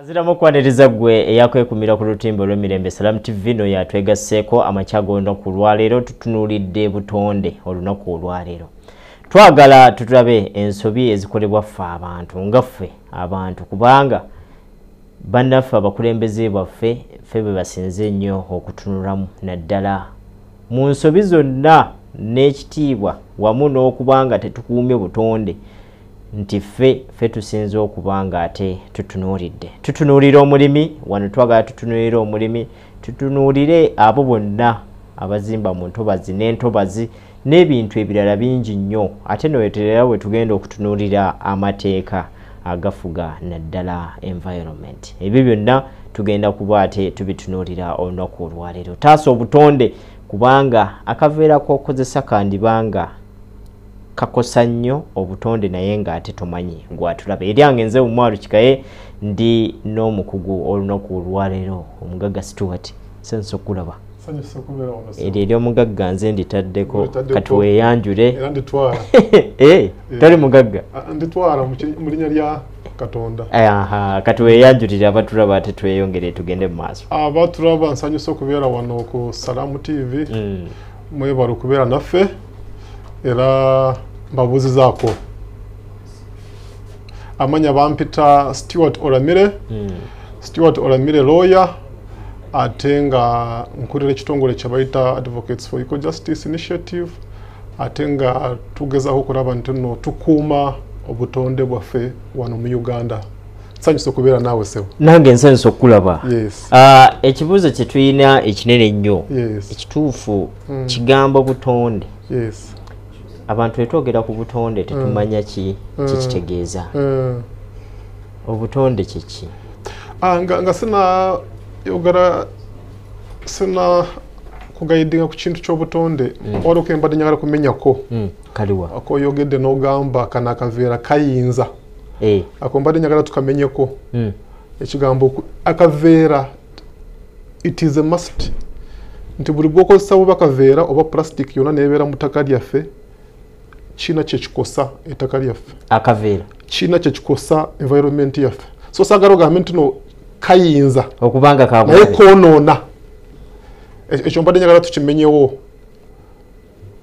Aziramu okwaniriza ggwe eyakwekumira ku lutimbe olw'emirembe Salam TV no yatwegasseeko amakya g'olunaku olwaleero. Tutunuulidde butonde olunaku olwaleero. Twagala tutulabe ensobi ezikolebwa ffe abantu nga ffe abantu, kubanga bannaffe abakulembeze baffe ffe be basinze ennyo okutunulamu naddala mu nsobi zonna n'ekitiibwa wamu n'okubanga tetukuumye butonde, nti ffe tusinze okuba nga ate tutunuulidde. Tutunuulira omulimi wano, twagala tutunuulire omulimi, tutunuulire abo bonna abazimba mu ntobazi n'entobazi n'ebintu ebirala bingi nnyo. Ate noweterera bwe tugenda okutunuulira amateeka agafuga naddala environment. Ebyo byonna tugenda kuba ate tubitunuulira olunaku olwaleero. Taasa obutonde, kubanga akaveera k'okozesa kandibanga kakosa nnyo obutonde naye ng'ate tomanyi gwatulaba. Eryange nze Umar Kikaye, ndi n'omukugu olunaku olwaleero omugagga Stuart. Nsanyuse okulaba. Eryo ery'omugagga nze nditaddeko, kati weeyanjule. Era nditwala. Toli mugagga? Nditwala mu linnya lya Katonda. Aha, kati weeyanjulire abatulaba ate tweyongere tugende mu maaso. Abatulaba, nsanyuse okubeera wano ku Salamu TV. Mwebale okubeera naffe, era mbabuuzizaako. Amanya bampita Stuart Oramire. Stuart Oramire, lawyer, ate nga nkulira ekitongole kyebayita Advocates for Equal Justice Initiative, ate nga tugezaako okulaba nti nno tukuuma obutonde bwaffe wano mu Uganda. Nsanyuse okubeera naawe, ssebo. Nange nsanyuse okulaba. Yes. Ekibuuzo kye tulina ekinene ennyo, ekituufu kigambo butonde. Abantu bwe twogera ku butonde tetumanya ki kikitegeeza. Obutonde kiki? Nga sinayogera, sina kuguidinga ku kintu ky'obutonde, waliwo ke mbadde njagala kumenyako. Kaliwa? Akoyogedde n'ogamba kano akaveera kayinza, ako mbadde njagala tukamenyeko. Ekigambo akaveera, it is a must nti buli bwokozesa buba kaveera oba plastic yonna nebeera mu ttaka lyaffe, kiina kyekikosa ettaka lyaffe. Akaveera. Kiina kyekikosa environment yaffe. So saagala ogambe nti no kayinza okubanga naye kabulabe. Kwonoona. Ekyo mbadde njagala tukimenyewo.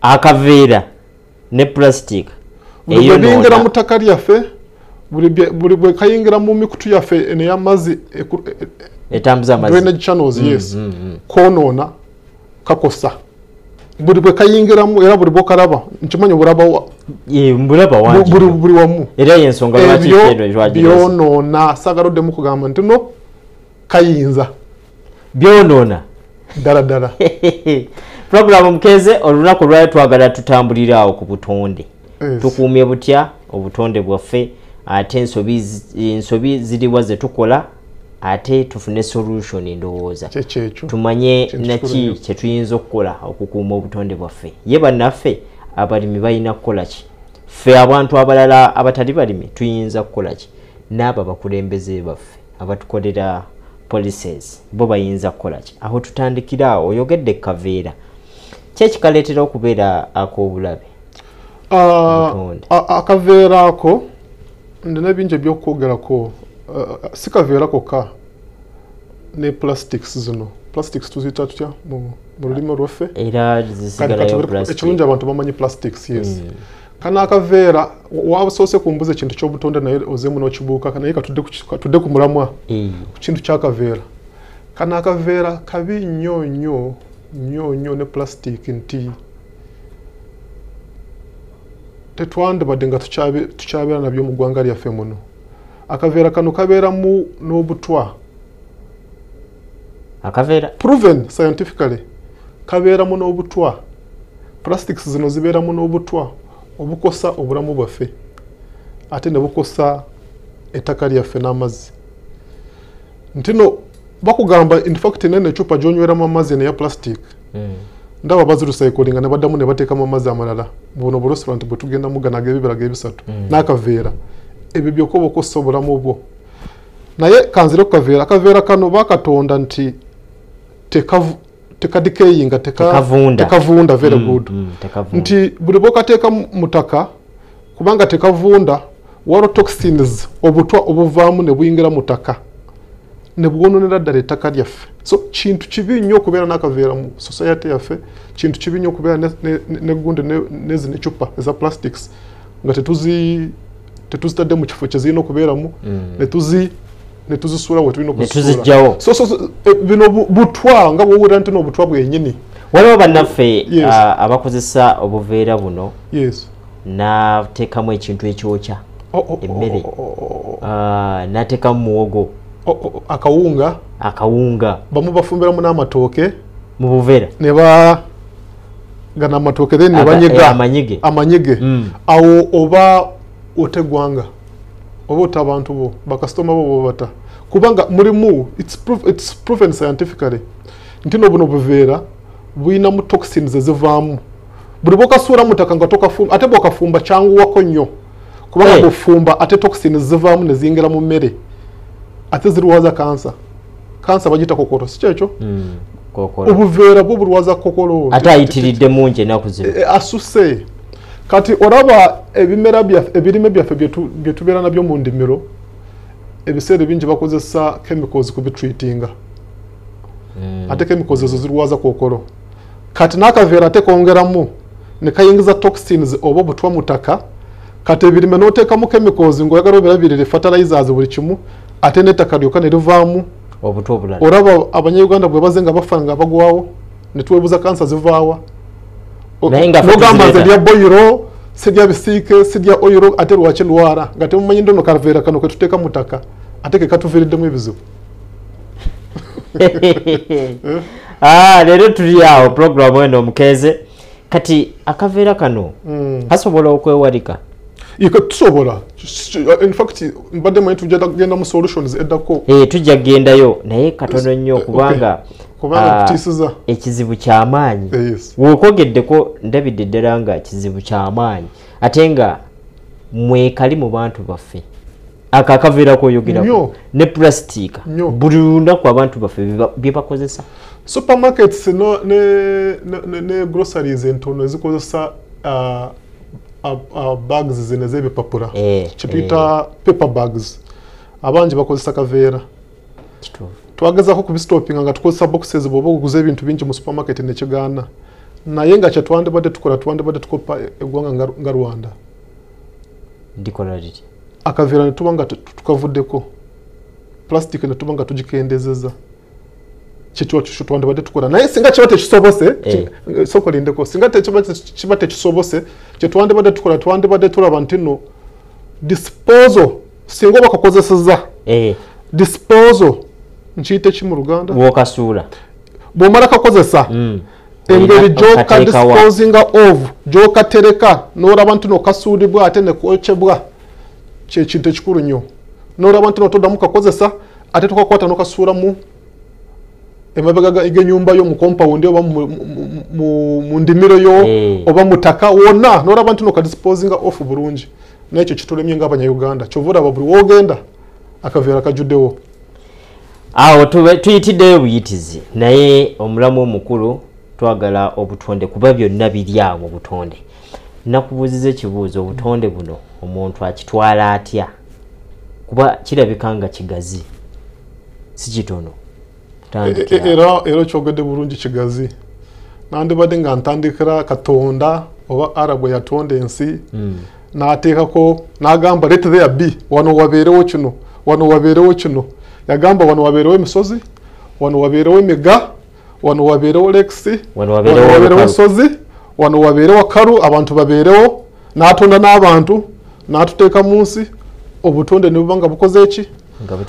Akaveera ne plastic buli bwe biyingira eyonoona. Mu ttaka lyaffe, buli bwe kayingira mu mikutu yaffe eno ey'amazzi etambuza amazzi. Drainage channels, yes. Kwonoona, kakosa buli bwe kayingiramu, era buli bwokalaba nkimanyi obulaba Mbulaba wangi. Buli wamu. Era yensonga lwaki Ebyo eno lwagireese. byonoona. Saagala oddemu kugamba nti no kayinza. Byonoona. Ddala ddala. Puroguramu Mukeeze olunaku lwali twagala tutambulire awo ku butonde. Tukuumye butya obutonde bwaffe, ate ensobi ziriwa ze tukola, ate tufune solution ndowooza. Kyekyekyo. Tumanye Kintu naki kikulu nnyo. Kyetuyinza okukola okukuuma obutonde bwaffe. Ye bannaffe abalimi balina kukola ki? Ffe abantu abalala abatali balimi tuyinza kukola ki? N'abo abakulembeze baffe abatukolera policies bo bayinza kukola ki? Aho tutandikira awo. Oyogedde kaveera, ki ekikaleetera okubeera ak'obulabe? Obutonde. Akaveera ako ndina bingi ebyokwogerako. Si kaveera kokka, ne plastics zino. Plastics tuziyita tutya mu lulimi lwaffe? Era Kati zisigalayo plastic. Ekirungi abantu bamanyi plastics, yes. Kano akaveera, wasoose kumbuza ekintu ky'obutonde naye ozeemu n'okibuuka, naye katudde ku mulamwa, ku kintu ky'akaveera. Kano akaveera kabi nnyo nnyo nnyo nnyo ne plastic, nti tetwandibadde nga tukyabeera nabyo mu ggwanga lyaffe muno. Akaveera kano kabeeramu n'obutwa. Akaveera. Proven scientifically, kabeeramu n'obutwa. Plastics zino zibeeramu n'obutwa obukosa obulamu bwaffe, ate ne bukosa ettaka lyaffe n'amazzi. Ntino bakugamba, in fact, nene ecupa gyonyweramu amazzi eno eya plastic, ndaba bazirecyclinga ne baddamu ne bateekamu amazzi amalala buno bu restaurant bwe tugendamu gano ag'ebibira g'ebisatu n'akaveera. Ebyo byokka oba okosa obulamu bwo. Naye kanzire ku kaveera. Akaveera kano bakatonda nti tekadecayinga, Tekavunda. Tekavunda, very good. Tekavunda. Nti buli bwokateeka mu ttaka, kubanga tekavunda, waliwo toxins, obutwa obuvaamu ne buyingira mu ttaka. Ne bwononera ddala ettaka lyaffe. So kintu kibi nnyo okubeera n'akaveera mu society yaffe, kintu kibi nnyo okubeera negundi nezino ecupa eza plastics nga tetuzitadde mu kifo kyezirina okubeeramu, netuzisuula we tulina okuzisuula. So bino butwa nga bwowulira nti n'obutwa bwennyini. Waliwo bannaffe abakozesa obuveera buno n'ateekamu ekintu ekyokya emmere, n'ateekamu muwogo, akawunga bamu bafumbiramu n'amatooke mu buveera ne bagana amatooke then ne banyega amanyige. Awo oba otegwanga oba ota abantu bo bakasitoma bo bobata, kubanga mulimu it's proven scientifically nti no buno buveera buyinamu toxins ezivaamu. Buli bwokasuula mu ttaka nga tokafumba, ate bwokafumba kyanguwako nnyo kubanga bwofumba ate toxins zivaamu ne ziyingira mu mmere, ate zirwaza kansa. Kansa bagiyita kokolo, si kyekyo? Obuveera bwo bulwaza kokolo. Ate ayitiridde mungi ennaku zino, asuse. Kati olaba ebimera byaffe, ebirime byaffe bye tubeera nabyo mu ndimiro, ebiseera ebingi bakozesa chemicals kubitreatinga. Ate chemicals ezo zirwaza kokolo. Kati n'akaveera ate kongeramu ne kayingiza toxins oba obutwa mu ttaka. Kati ebirime n'oteekamu chemicals ng'oyagala obirabirire, fertilizers buli kimu, ate n'ettaka lyokka ne livaamu obutwa obulala. Olaba Abannayuganda bwe baze nga bafa nga bagwawo, ne twebuuza kansa zivaawa. Nogamba nze ndya boyiro, sirya bisiike, sirya oyiro, ate lwaki ndwala? Nga temumanyi ndono kaveera kano ke tuteeka mu ttaka ate ke katuviiriddemu ebizibu. Leero tuli awo puroguramu eno omukeeze. Kati akaveera kano kasobola okwewalika? Tusobola. In fact mbadde manyi tujja kugenda mu solutions eddako. Tujja kugendayo naye katono nnyo kubanga kutiisiza ekizibu ky'amaanyi. W'okwogeddeko ndabidde ddala nga kizibu ky'amaanyi, ate nga mwekali mu bantu baffe. Ako akaveera k'oyogerako ne pulasitiika buli lunaku abantu baffe bye bakozesa. Supermarkets ne groceries entono ezikozesa bags zino ez'ebipapula, kyetuyita paper bags, abangi bakozesa kaveera. Twagezaako kubistopinga nga tukozesa boxes bw'oba oguza ebintu bingi mu supermarket nekigaana, naye nga kyetwandibadde tukola twandibadde tukopa eggwanga nga Rwanda. Ndikola liti akaveera ne tuba nga tukavuddeko, plastic ne tuba nga tugikendezeza, kyekyo twandibadde tukola. Naye singa kiba tekisobose, sooka olindeko, singa kiba tekisobose, kyetwandibadde tukola twandibadde tulaba nti nno disposal, singa oba kakozesezza disposal, nkiyite ki mu Luganda? Bw'okasuula bw'omala kakozesa, engeri gy'oka disposinga of, gy'okatereka n'olaba nti nokasuulibwa ate nekokyebwa, kyekintu ekikulu nnyo. N'olaba nti notoddamu kakozesa ate tokakwata n'okasuulamu emabega g'ennyumba yo mu compound oba mu ndimiro yo oba mu ttaka wonna, n'olaba nti nokadisposinga off bulungi. N'ekyo kitulemye ng'Abannayuganda. Kyova olaba buli w'ogenda akaveera kajjuddewo. Awo tuyitiddeyo buyitizi, naye omulamu omukulu twagala obutonde kuba byonna biri awo mu butonde. Nakubuuziza ekibuuzo, obutonde buno omuntu akitwala atya? Kuba kirabika nga kigazi, si kitono. Era okyogedde bulungi, kigazi. Nandibadde nga ntandikira Katonda oba Ara bwe yatonda ensi, n'ateekako n'agamba let there be, wano wabeerewo kino, wano wabeerewo kino. Yagamba wano wabeerewo emisozi, wano wabeerewo emigga, wano wabeerewo lakes, wano wabeerewo ensozi, wano wabeerewo akalu, abantu babeerewo. N'atonda n'abantu n'atuteeka mu nsi, obutonde ne buba nga bukoze eki?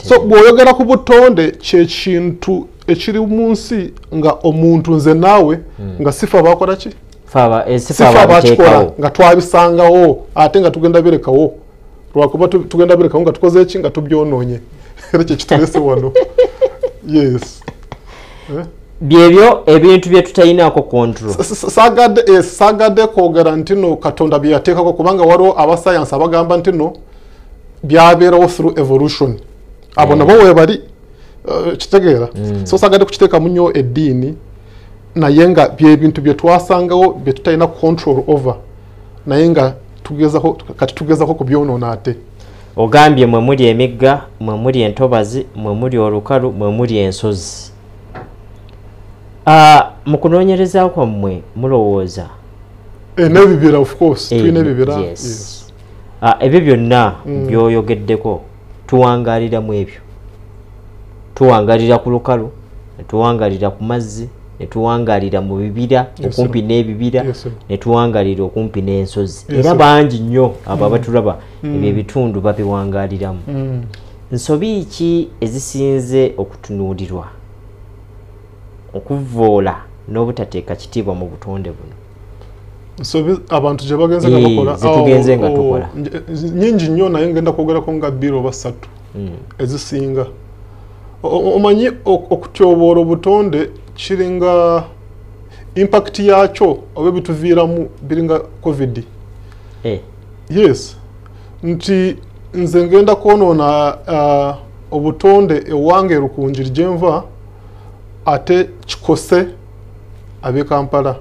So bw'oyogera ku butonde kyekintu ekiri mu nsi nga omuntu nze naawe nga sifa bakola ki? Sifa abakikola nga twabisangawo ate nga tugenda birekawo, lwakuba tugenda birekawo nga tukoze eki? Nga tubyonoonye. Era kyekitulese wano. Yes. Byebyo ebintu bye tutayinaako control. Saagadde kwogera nti no Katonda bye yateekako, kubanga waliwo abasayansi abagamba nti no byabeerawo through evolution. Abo nabo webali, kitegeera. So saagadde kukiteekamu nnyo eddiini, naye nga byebintu bye twasangawo bye tutalina control over, naye nga kati tugezako kubyonoona ate. Ogambye mwe muli emigga, mwe muli entobazi, mwe muli olukalu, mwe muli ensozi. Mu kunoonyereza kwammwe mulowooza n'ebibira, of course tulina ebibira. Yes. Ebyo byonna byoyogeddeko tuwangalira mu ebyo, tuwangalira ku lukalu, ne tuwangalira ku mazzi, ne tuwangalira mu bibira okumpi n'ebibira, ne tuwangalira okumpi n'ensozi. Era bangi nnyo abo abatulaba ebyo ebitundu babiwangaliramu. Nsobi ki ezisinze okutunuulirwa okuvoola n'obutateeka kitiibwa mu butonde buno? Nsobi abantu gye bagenze nga bakola, zetugenze nga tukola nyingi nnyo, naye ngenda kwogerako nga 2 oba 3 ezisinga. Omanyi okutyoboola obutonde kiringa impact yakyo oba ebituviiramu biringa COVID. Yes, nti nze ngenda kwonoona obutonde ewange Rukungiri gyenva, ate kikose ab'e Kampala.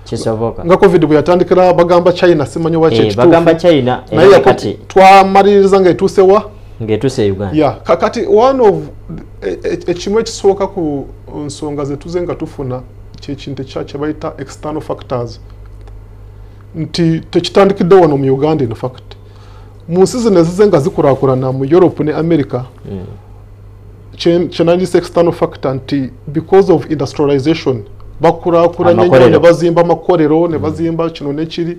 Kisoboka. Nga COVID bwe yatandikira bagamba China, simanyi oba kyekituufu. Bagamba China, naye kati twamaliriza ng'etuuse wa? Ng'etuuse Uganda. Yeah, kakati one of ekimu ekisooka ku nsonga zetuze nga tufuna kyekintu kye bayita external factors, nti tekitandikidde wano mu Uganda. In fact mu nsi zino ezize nga zikulaakulana mu Europe ne America, kyenandise external factor nti because of industrialization bakulaakulanye nnyo ne bazimba amakolero ne bazimba kino nekiri,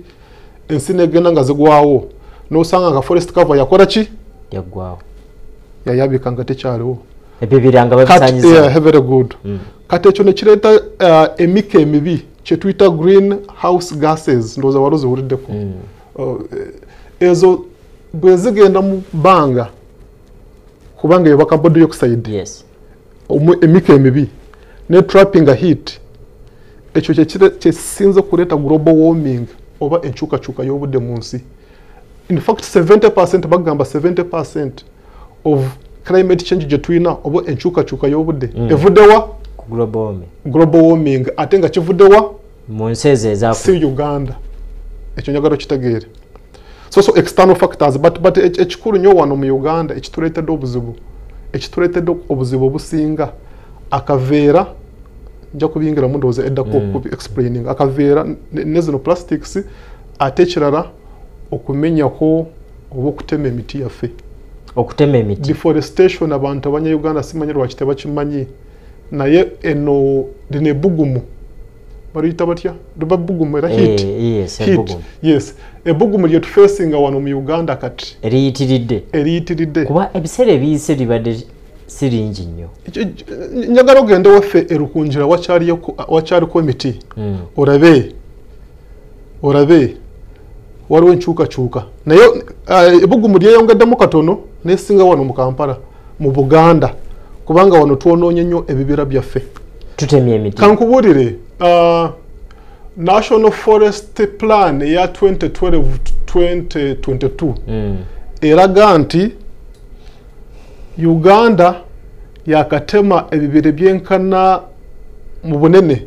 ensi negenda nga zigwawo, n'osanga nga forest cover yakola ki? Yaggwawo, yayabika nga tekyaliwo, ebibira nga babisanyiza. Yeah, very good. Kati ekyo nekireeta emika emibi kyetuyita green house gases, ndowooza wali oziwuliddeko. Ezo bwe zigenda mu bbanga, kubanga eyo carbon dioxide, yes, emika emibi ne trapping heat, ekyo kyekisinze okuleeta global warming oba enkyukakyuka y'obudde mu nsi. In fact 70%, bagamba 70% of climate change gye tulina oba enkyukakyuka y'obudde evuddewa? Global warming. Global warming, ate nga kivuddewa mu nsi ezo ezakula, si Uganda. Ekyo njagala okitegeere. So external factors, but ekikulu nnyo wano mu Uganda ekituleetedde obuzibu, obusinga akaveera, nja kubiyingiramu ndowooza eddako okubi explaining akaveera ne zino plastics, ate ekirala okumenyako oba okutema emiti yaffe. Okutema emiti, deforestation. Abantu abanya-Uganda simanyi lwaki tebakimanyi, naye eno lino ebbugumu baliyita batya? Liba bbugumu era heat. Yes, heat. Yes, ebbugumu lyetufacinga wano mu Uganda kati eriyitiridde, eriyitiridde, kuba ebiseera ebiyise libadde si lingi nnyo. Njagala ogende waffe erukunjira wakyaliko emiti, olabe waliwo enkyukakyuka, naye ebbugumu lyeyongeddemu katono nesinga wano mu Kampala, mu Buganda, kubanga wano twonoonye nnyo ebibira byaffe, tutemye emiti. Kankubuulire, National Forest Plan eya 2012-2022 eraga nti Uganda yakatema ebibira byenkana mu bunene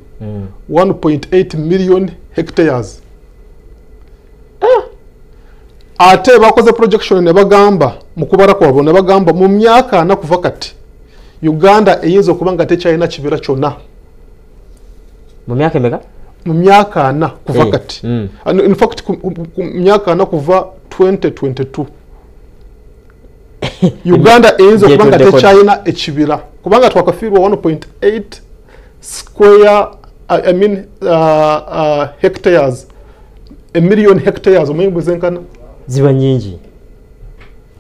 1.8 million hectares. Ate bakoze projection ne bagamba mu kubala kwabwe, ne bagamba mu myaka 4 kuva kati Uganda eyinza okuba nga tekyalina kibira kyonna. Mu myaka emeka? Mu myaka 4 kuva kati. In fact ku myaka 4 kuva 2022 Uganda eyinza okuba nga tekyalina ekibira, kubanga twakafiirwa 1.8 square I mean hectares, a million hectares, omanyi bwe zenkana? Ziba nyingi.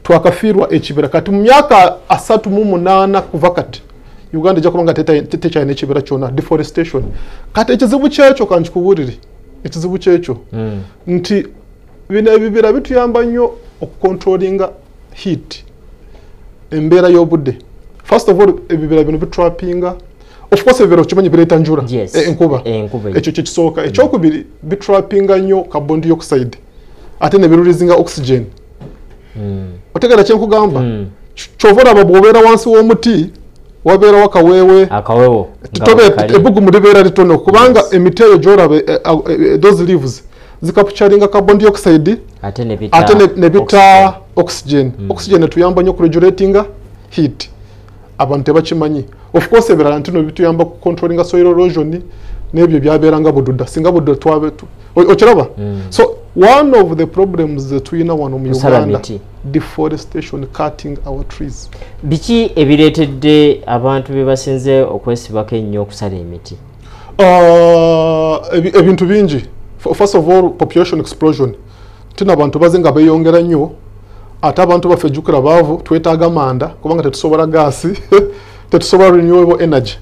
Twakafiirwa ekibira. Kati mu myaka 38 kuva kati Uganda ejja kuba nga tekyalina ekibira kyonna, deforestation. Kati ekizibu kyekyo kankikubuulire, ekizibu kyekyo nti bino ebibira bituyamba nnyo okucontrollinga heat, embeera y'obudde. First of all, ebibira bino bitrappinga, of course ebibira okimanyi bireeta njula, enkuba, ekyo kyekisooka. Ekyokubiri, bitrappinga nnyo carbon dioxide, ate ne bireleasinga oxygen. Otegeera kyenkugamba? Kyova olaba bw'obeera wansi w'omuti wabeerawo akaweewe, akawewo, ebbugumu libeera litono, kubanga emiti eyo gy'olaba, those leaves zicapturinga carbon dioxide. Ate ne bita oxygen. Oxygen etuyamba nnyo okuregulatinga heat. Abantu tebakimanyi. Of course ebirala nti no bituyamba ku controllinga soil erosion n'ebyo byabeeranga Bududa, singa Bududa twabe okiraba. So one of the problems that tulina wano mu Uganda, deforestation, cutting our trees. Biki ebireetedde abantu be basinze okwesibako ennyo okusala emiti? Ebintu bingi. First of all, population explosion. Tina abantu baze nga beeyongera nnyo, ate abantu baffe jjukira baavu, twetaaga manda kubanga tetusobola gaasi, tetusobola renewable energy.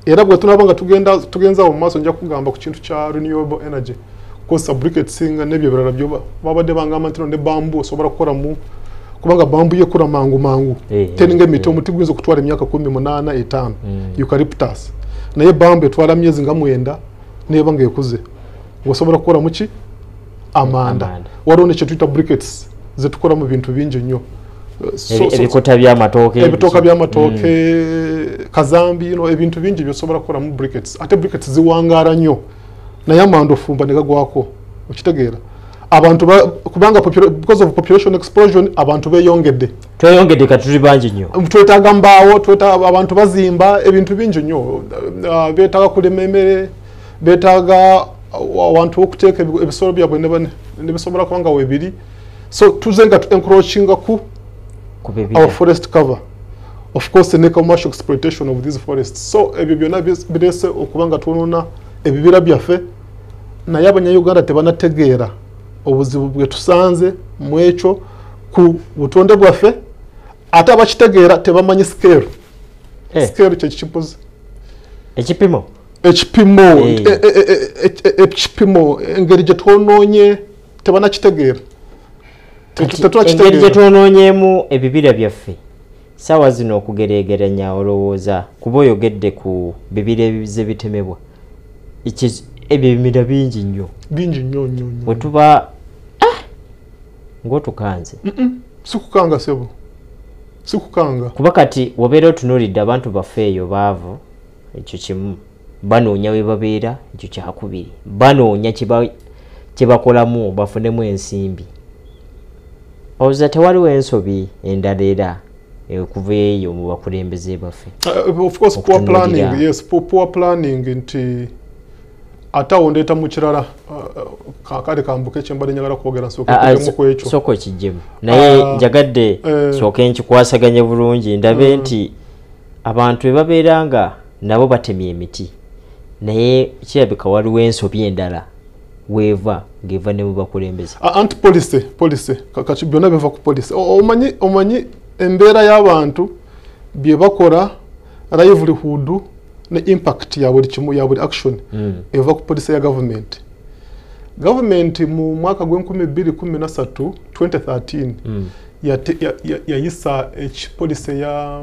Era bwe tunaba nga tugenza mu maaso, nja kugamba ku kintu kya renewable energy, kukozesa briquettes nga n'ebyo ebirala byo babadde bangamba nti no ne bamboo osobola kukolamu, kubanga bamboo yekula mangu mangu. Teninga emiti, omuti guyinza okutwala emyaka 18 5, eucalyptus, naye bamboo etwala myezi nga 9 neba ng'ekuze, ng'osobola kukolamu ki? Amanda. Waliwo nekye tuyita briquettes zetukola mu bintu bingi nnyo. Ebikota by'amatooke, ebitooka by'amatooke, kazambi, you know, ebintu bingi byosobola kukolamu briquettes. Ate briquettes ziwangaala nnyo, naye amanda ofumba ne gagwako, okitegeera? Abantu kubanga because of population explosion abantu beeyongedde. Tweyongedde, kati tuli bangi nnyo. Twetaaga mbaawo, twetaaga, abantu bazimba ebintu bingi nnyo, beetaaga kulima emmere, beetaaga awantu okuteeka ebisolo byabwe ne bisobola kuba nga weebiri. So tuze nga encroachinga ku our forest cover, of course ne commercial exploitation of these forests. So ebyo byonna bireese okuba nga twonoona ebibira byaffe, naye Abannayuganda tebanategeera obuzibu bwe tusanze mu ekyo ku butonde bwaffe. Ate abakitegeera tebamanyi scale. Scale kyekikipozi. Ekipimo. Ekipimo, ekipimo engeri gye twonoonye tebanakitegeera. Engeri gye twonoonyeemu ebibira byaffe saawa zino, okugereegeranya, olowooza kuba oyogedde ku bibira ebize bitemebwa, ebyo ebimera bingi nnyo. Bingi nnyo nnyo nnyo. Bwe tuba ng'otukanze. Sikukanga sebo, sikukanga. Kuba kati wabeera otunuulidde abantu baffe eyo baavu, ekyo kimu, banoonya we babeera, ekyo kyakubiri, banoonya kye bakolamu bafunemu ensimbi. Olowooza tewaliwo ensobi endala era okuva eyo mu bakulembeze baffe? Of course, poor planning, yes, poor planning. Nti ate awo ndeeta mu kirala, kakale kambuke kyembadde njagala kwogera, nsooke kujjemu ku ekyo. Sooka okiggyemu, naye njagadde sooke nkikwasaganye bulungi, ndabe nti abantu bwe babeera nga nabo batemye emiti, naye kirabika waliwo ensobi endala weeva ng'eva ne mu bakulembeze. Anti policy kati byonna biva ku policy. Omanyi embeera y'abantu, bye bakola, livelihood ne impact ya buli kimu, ya buli action, eva ku policy ya government. Government mu mwaka gw'e 2013, 2013, yayisa ekipolicy ya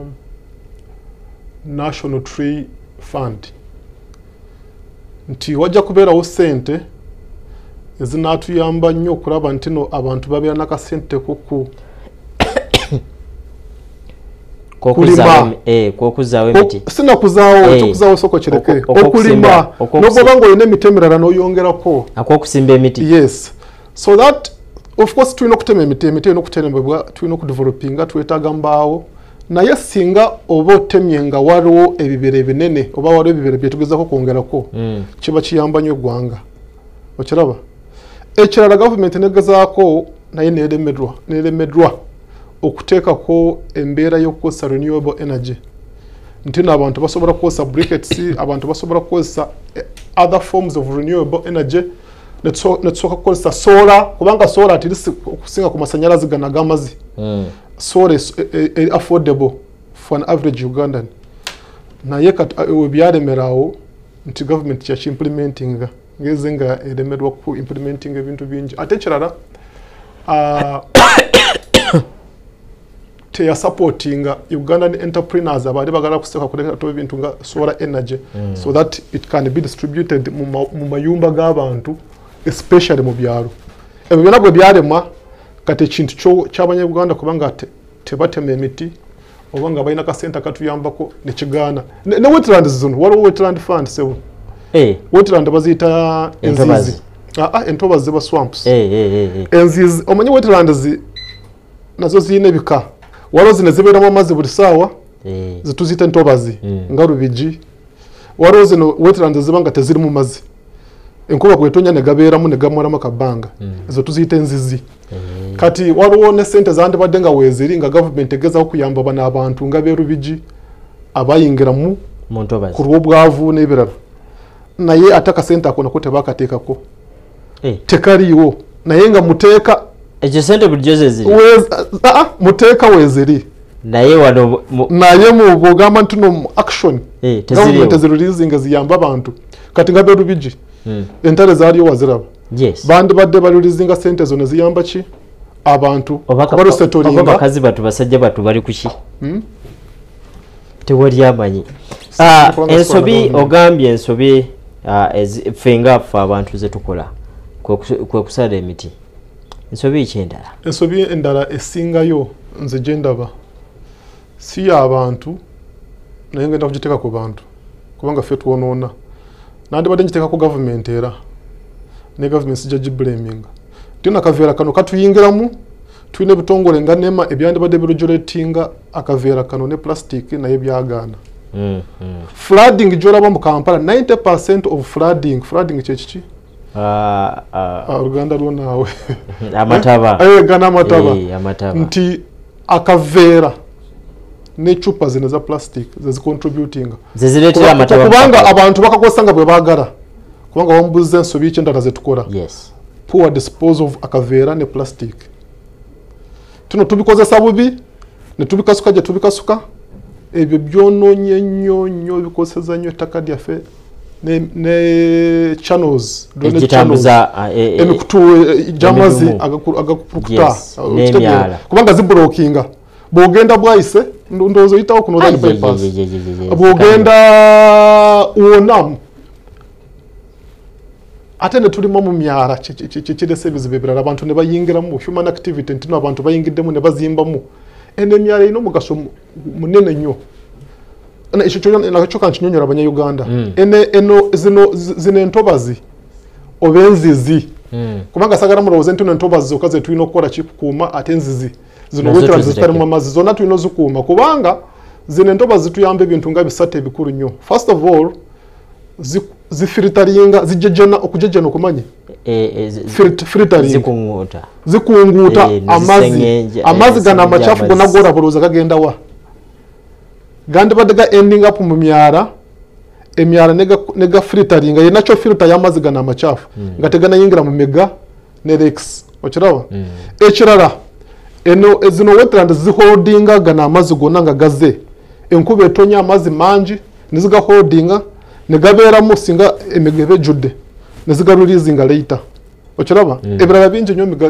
National Tree Fund, nti wajja kubeerawo ssente ezinaatuyamba nnyo okulaba nti no abantu babeera n'akasente kuku Kulima. Kwokuzaawo emiti. Sinakuzaawo, ekyo soko kireke. Okulima nobwoba ng'olina emiti emirala n'oyongerako. Akwokusimba emiti. Yes, so that of course tulina okutema emiti, emiti erina okuterembebwa, tulina okudevelopinga, twetaaga mbaawo, naye singa oba otemye nga waliwo ebibira ebinene oba waliwo ebibira byetugezaako kwongerako, kiba kiyamba nnyo eggwanga, okiraba? Ekirala, gavumenti negezaako naye neremeddwa okuteekako embeera y'okukozesa renewable energy, nti no abantu basobola kukozesa briquettes, abantu basobola kukozesa other forms of renewable energy, netusooka kukozesa solar, kubanga solar at least okusinga ku masanyalazi gano ag'amazzi, solar is affordable for an average Ugandan. Naye kati we byalemerawo nti government kyakiimplementinga ngeze nga eremerwa ku implementing ebintu bingi. Ate ekirala, teyasupportinga Ugandan entrepreneurs abaali bagala kusooka kuleeta ebintu nga solar energy, so that it can be distributed mu mayumba g'abantu, especially mu byalo. Ebyo byonna bwe byalemwa, kati ekintu ky'Abanyaganda kubanga tebatema emiti oba nga balina kasente akatuyambako nekigaana. Ne wetlands zino, waliwo wetland fund sebo. Wetland baziyita enzizi. Entobazi ziba swamps. Enzizi omanyi wetlands nazo ziyina ebika. Waliwo zino zibeeramu amazzi buli ssaawa, zituziyita entobazi nga Lubigi. Waliwo zino wetlands ziba nga tezirimu mazzi, enkuba bwetonya ne gabeeramu ne gamalamu akabanga, ezo tuziyita enzizi. Kati waliwo ne sente zandibadde nga weeziri nga gavumenti egezaako okuyamba bano abantu nga b'e Lubigi abayingiramu mu ntobazi ku lw'obwavu n'ebirala, naye ate akasente ako nako tebakateekako, tekaliiwo. Naye nga muteeka ekyo sente bulijjo ze ziri. Muteeka weeziri, naye wano naye bw'ogamba nti no action teziriiwo. Gavumenti ezireleasinga ziyambe abantu. Kati nga b'e Lubigi, entale zaaliyo waziraba, bandibadde bareleasinga sente zo ne ziyamba ki abantu oba kubaresettlinga. Bakazi batu basajja batu bali kuki? Tewali amanyi. Kubanga Ensobi sikola na ogambye ensobi, ffe nga ffe abantu ze tukola kwe kusala emiti. Ensobi ki endala? Ensobi endala esingayo nze gye ndaba si y'abantu, naye ngenda kugiteeka ku bantu kubanga ffe twonoona. Nandibadde ngiteeka ku gavumenti, era ne gavumenti sijja giblaminga. Tino akaveera kano katuyingiramu, tulina ebitongole nga NEMA ebyandibadde biregulatinga akaveera kano ne plastic, naye byagaana. Flooding gy'olaba mu Kampala, 90% of flooding, flooding kye kiki? Oluganda lwonaawe. Amataba. Gana amataba. Amataba. Nti akaveera n'eccupa zino eza plastic zezicontributinga ze zireetera amataba mu kubanga Kampala. Abantu bakakozesa nga bwe baagala. Kubanga wambuuza ensobi ki endala zetukola, poor dispose of akaveera ne plastic. Tuno tubikozesa bubi ne tubikasuka gye tubikasuka. Ebyo byonoonye nnyo nnyo, bikozesa nnyo ettaka lyaffe ne channels, drainage channels, egitambuza emikutu gy'amazzi emidumu. Agakulukuta. N'emyala. Kubanga ziblockinga. Bw'ogenda Bwaise, ndowooza oyitawo ku Northern Bypass, bw'ogenda wonna ate ne tulima mu myala, kirese ebizibu ebirala. Abantu ne bayingiramu, human activity, nti no abantu bayingiddemu ne bazimbamu. Eno emyala erina omugaso munene nnyo. Ekyo nakyo kankinyonyola Abannayuganda. Eno zino entobazi oba enzizi, kubanga sagala mulowooze nti no entobazi zokka ze tulina okukola kikukuuma, ate enzizi zino Nazo wetlands tuzireke. zitalimu amazzi zonna tulina ozikuuma, kubanga zino entobazi zituyamba ebintu nga bisatu ebikulu nnyo. First of all, zifilteringa, zijejena, okujejena okumanyi? Filtering. Zikunguuta. Zikunguuta Ne amazzi. Amazzi gano zisengenja amacafu gonna amazzi. golaba olowooza gagenda wa? Gandibadde ga ending up mu myala, emyala ne ga filteringa, ye nakyo filter y'amazzi gano amacafu nga teganayingira mu migga ne lakes. Okiraba? Ekirala, eno zino wetland ziholdinga gano amazzi gonna nga gaze. Enkuba etonya amazzi mangi ne zigaholdinga ne gabeeramu singa emigga eba ejjudde ne zigareleasinga later. Okiraba? Ebirala bingi nnyo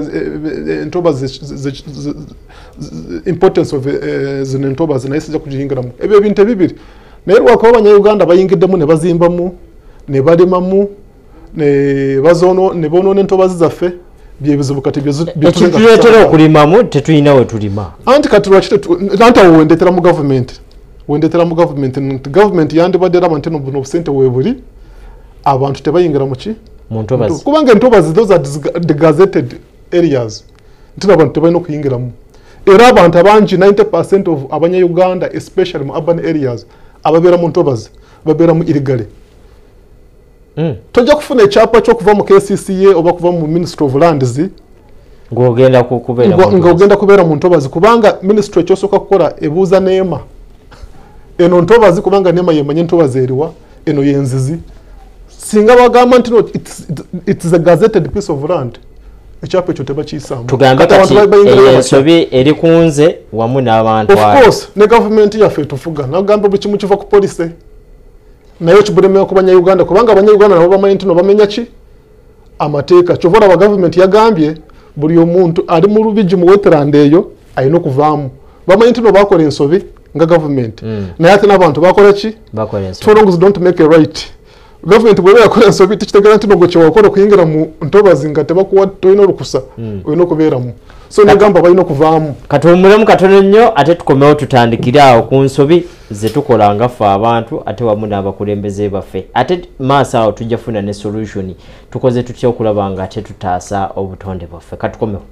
entobazi importance of zino entobazi, naye sijja kugiyingiramu. Ebyo ebintu ebibiri. Naye lwakuba Abannayuganda bayingiddemu ne bazimbamu ne balimamu ne bonoona entobazi zaffe, byebizibu kati bye tulenga Ekituleetera kukyala. okulimamu tetulina we tulima. Anti kati lwaki anti awo wendetera mu gavumenti, wendetera mu gavumenti nti gavumenti yandibadde eraba nti buno obusente weebuli, abantu tebayingira mu ki? Mu ntobazi. Kubanga entobazi, those are the gazetted areas, nti abantu tebalina okuyingiramu. Era abantu abangi, 90% of Abanyayuganda, especially mu urban areas, ababeera mu ntobazi babeera mu illegally. Tojja kufuna ekyapa ky'okuva mu KCCA oba kuva mu Ministry of Lands ng'ogenda kubeera mu ntobazi. Ng'ogenda kubeera mu ntobazi, kubanga ministry ekyosooka kukola ebuuza NEMA eno ntobazi, kubanga NEMA yemanya entobazi eriwa, eno yenzizi. Singa bagamba nti no, it's a gazetted piece of land, ekyapa ekyo tebakiyisaamu. Tugambe Kati abantu kati bayingirayo eyo batya? ensobi eri ku nze wamu n'abantu Of abo. course, ne gavumenti yaffe etufuga nagamba buli kimu kiva ku policy, naye kibulemera ku Bannayuganda, kubanga Abannayuganda nabo bamanyi nti no bamenya ki amateeka. Kyova olaba gavumenti yagambye buli omuntu ali mu Lubigi mu wetland eyo alina okuvaamu. Bamanyi nti no bakola ensobi nga gavumenti, naye ate n'abantu bakola ki? Bakola ensobi. Two wrongs don't make a right. Gavumenti bw'eba yakola ensobi tekitegeeza nti nogwe kyewakola okuyingira mu ntobazi nga tebakuwa tolina olukusa, olina okubeeramu. So negamba balina okuvaamu. Katuwummulemu katono nnyo ate tukomewo tutandikire awo ku nsobi ze tukola nga ffe abantu ate wamu n'abakulembeze baffe. Ate maaso awo tujja funa ne solution, tukoze tutya okulaba nga ate tutaasa obutonde bwaffe. Katukomewo.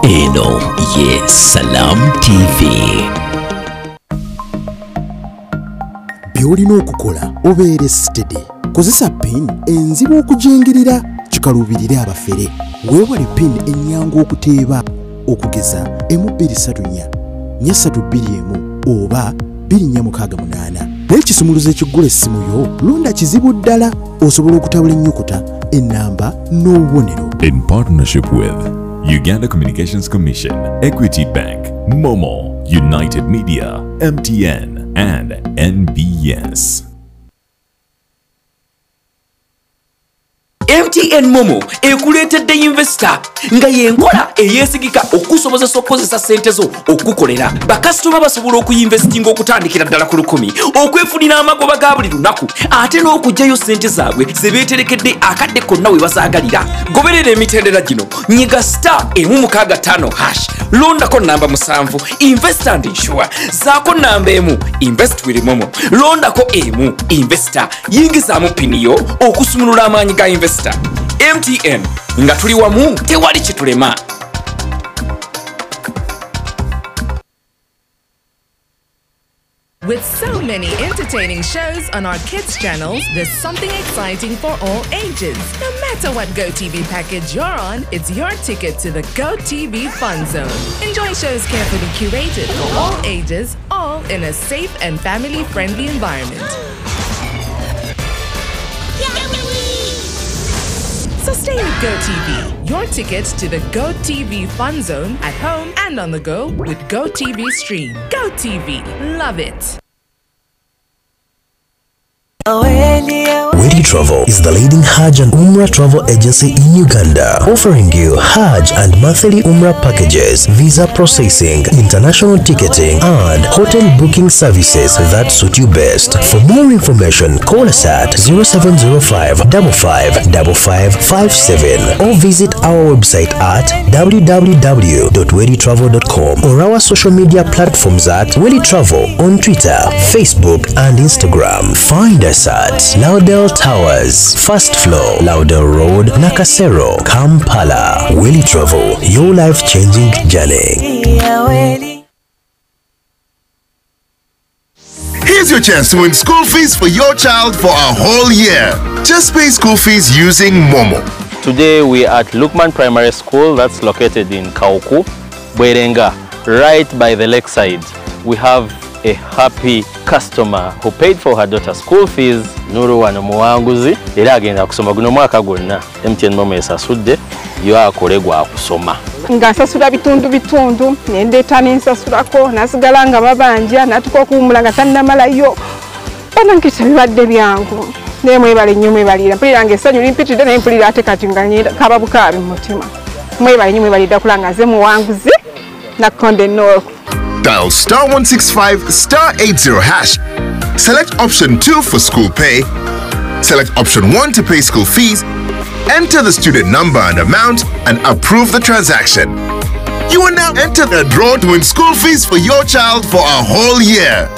Eno ye Salam TV. By'olina okukola obeere steady. Kozesa PIN enzibu okujingirira kikaluubirire abafere. Weewale PIN ennyangu okuteeba okugeza 1234 421 oba 2468. N'ekisumuluzo ekiggula essimu yo londa kizibu ddala osobola okutabula ennyukuta, ennamba n'obubonero. In partnership with Uganda Communications Commission, Equity Bank, Momo, United Media, MTN, and NBS. MTN Momo ekuleetedde investor nga yenkola eyeesigika okusobozesa okukozesa ssente zo okukukolera. Bakasitoma basobola okuyinvestinga okutandikira ddala ku 1000 okwefunira amagoba ga buli lunaku ate n'okugyayo ssente zaabwe ze beeterekedde akadde konna we bazaagalira. Goberera emitendera gino: nyiga *165# londako namba 7 invest and insure, zaako namba 1 invest with Momo, londako 1 investor, yingizaamu pini yo okusumulula amaanyi ga investor. MTN nga tuli wamu tewali kitulema. With so many entertaining shows on our kids' channels, there's something exciting for all ages. No matter what GoTV package you're on, it's your ticket to the GoTV Fun Zone. Enjoy shows carefully curated for all ages, all in a safe and family-friendly environment. So stay with GoTV, your ticket to the GoTV Fun Zone at home and on the go with GoTV Stream. GoTV, love it. Wedi Travel is the leading Hajj and Umrah travel agency in Uganda, offering you Hajj and monthly Umrah packages, visa processing, international ticketing, and hotel booking services that suit you best. For more information, call us at 0705 555557 or visit our website at www.weditravel.com or our social media platforms at Wedi Travel on Twitter, Facebook, and Instagram. Find us at Laudel Towers, first floor, Laudel Road, Nakasero, Kampala. Willy Travel, your life-changing journey. Here's your chance to win school fees for your child for a whole year. Just pay school fees using Momo. Today we are at Lukman Primary School, that's located in Kauku, Bwerenga, right by the lakeside. We have a happy customer who paid for her daughter's school fees. Nuru wano muwanguzi era agenda kusoma guno mwaka gwonna. MTN Momo esasudde yo akole gwa kusoma. Nga nsasula bitundu bitundu nendeeta nensasulako nasigala nga babanja natuka okuwummula nga tannamalayo. Bannange tebibadde byangu naye mwebale nnyo mwebalira. Mpulira nga essanyu limpitidde naye mpulira ate kati nga kaba bukaabi mu mutima. Mwebale nnyo mwebalira okulaba nga nze muwanguzi Nakonde North. Dial *165 *80#. Select option 2 for school pay. Select option 1 to pay school fees. Enter the student number and amount and approve the transaction. You are now entered the draw to win school fees for your child for a whole year.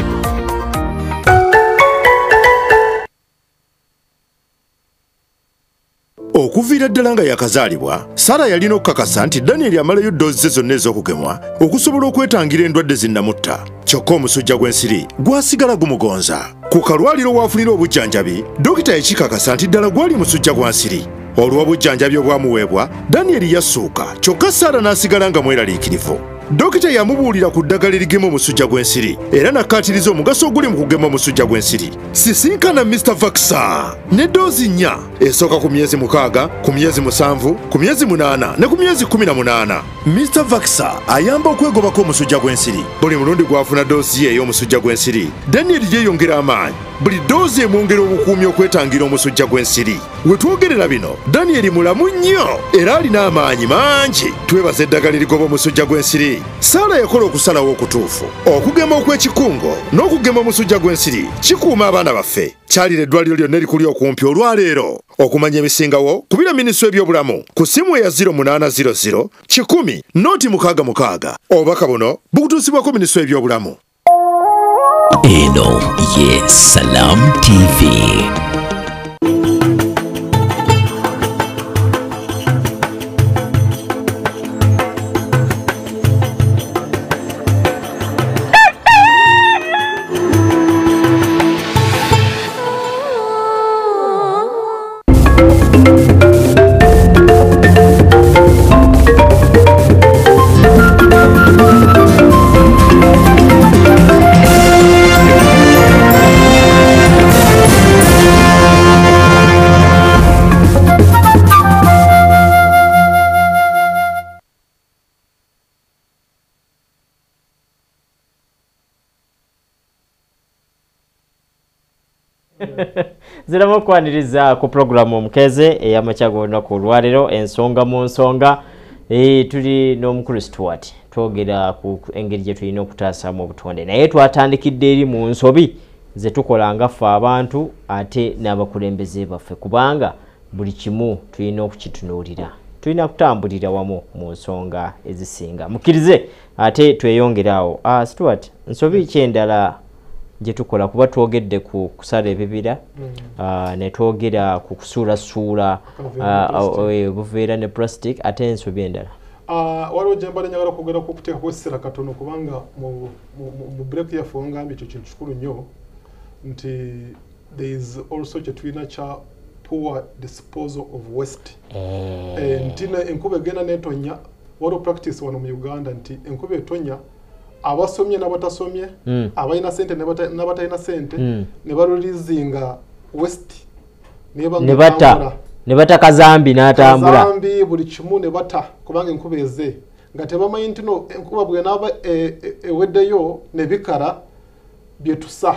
Okuviira ddala nga yakazaalibwa, Sara yalina okukakasa nti Daniel amalayo ddoozi ze zonna ez'okugemwa okusobola okwetangira endwadde zinnamutta. Kyokka omusujja gw'ensiri gwasigala gumugonza. Ku kalwaliro w'afunira obujjanjabi, dokita yakikakasa nti ddala gwali musujja gwa nsiri. Olw'obujjanjabi obwamuweebwa, Daniel yassuuka, kyokka Sarah n'asigala nga mweraliikirivu. Dokita yamubuulira ku ddagala erigema omusujja gw'ensiri era n'akkaatiriza omugaso oguli mu kugema omusujja gw'ensiri. Sisinkana Mr. Vaxa ne doozi 4 esooka ku myezi 6, ku myezi 7, ku myezi 8 ne ku myezi 18. Mr. Vaxa ayamba okwegobako omusujja gw'ensiri. Buli mulundi gw'afuna doozi ye ey'omusujja gw'ensiri, Daniel yeeyongera amaanyi. Buli doozi emwongera obukuumi okwetangira omusujja gw'ensiri. We twogerera bino, Daniel mulamu nnyo era alina amaanyi mangi. Twebaza eddagala erigoba omusujja gw'ensiri. Sarah yakola okusalawo okutuufu. Okugema okw'ekikungo n'okugema omusujja gw'ensiri kikuuma abaana baffe. Kyalira eddwaliro lyonna erikuli okumpi olwaleero. Okumanya ebisingawo kubira minisitule y'ebyobulamu ku ssimu eya 0800 100 066. Obubaka buno bukutuusibwako minisitule y'ebyobulamu. Eno ye Salam TV. Ziramu okwaniriza ku pulogulaamu Omukeze ey'amakya g'olunaku olwaleero, ensonga mu nsonga. Tuli n'omukulu Stuart, twogera ku engeri gye tulina okutaasaamu obutonde, naye twatandikidde eri mu nsobi ze tukola nga ffe abantu ate n'abakulembeze baffe, kubanga buli kimu tulina okukitunuulira, tulina kutambulira wamu mu nsonga ezisinga. Mukkirize ate tweyongere awo. Stuart, nsobi ki endala gye tukola? Kuba twogedde ku kusala ebibira, ne twogera ku kusuulasuula obuveera ne plastic, ate ensobi endala. Waliwo gye mbadde njagala okwogerako okuteekako essira katono, kubanga mu break yaffe wangambye ekyo kintu kikulu nnyo, nti there is also kye tulina kya poor disposal of waste. Nti enkuba egenda n'etonnya, waliwo practice wano mu Uganda nti enkuba etonya, abasomye n'abatasomye, abalina sente n'abatalina sente, ne balulizinga waste, ne bata kazambi n'atambula, kazambi buli kimu ne bata, kubanga enkuba eze nga tebamanyi nti no enkuba bw'enaaba eweddeyo ne bikala byetusa.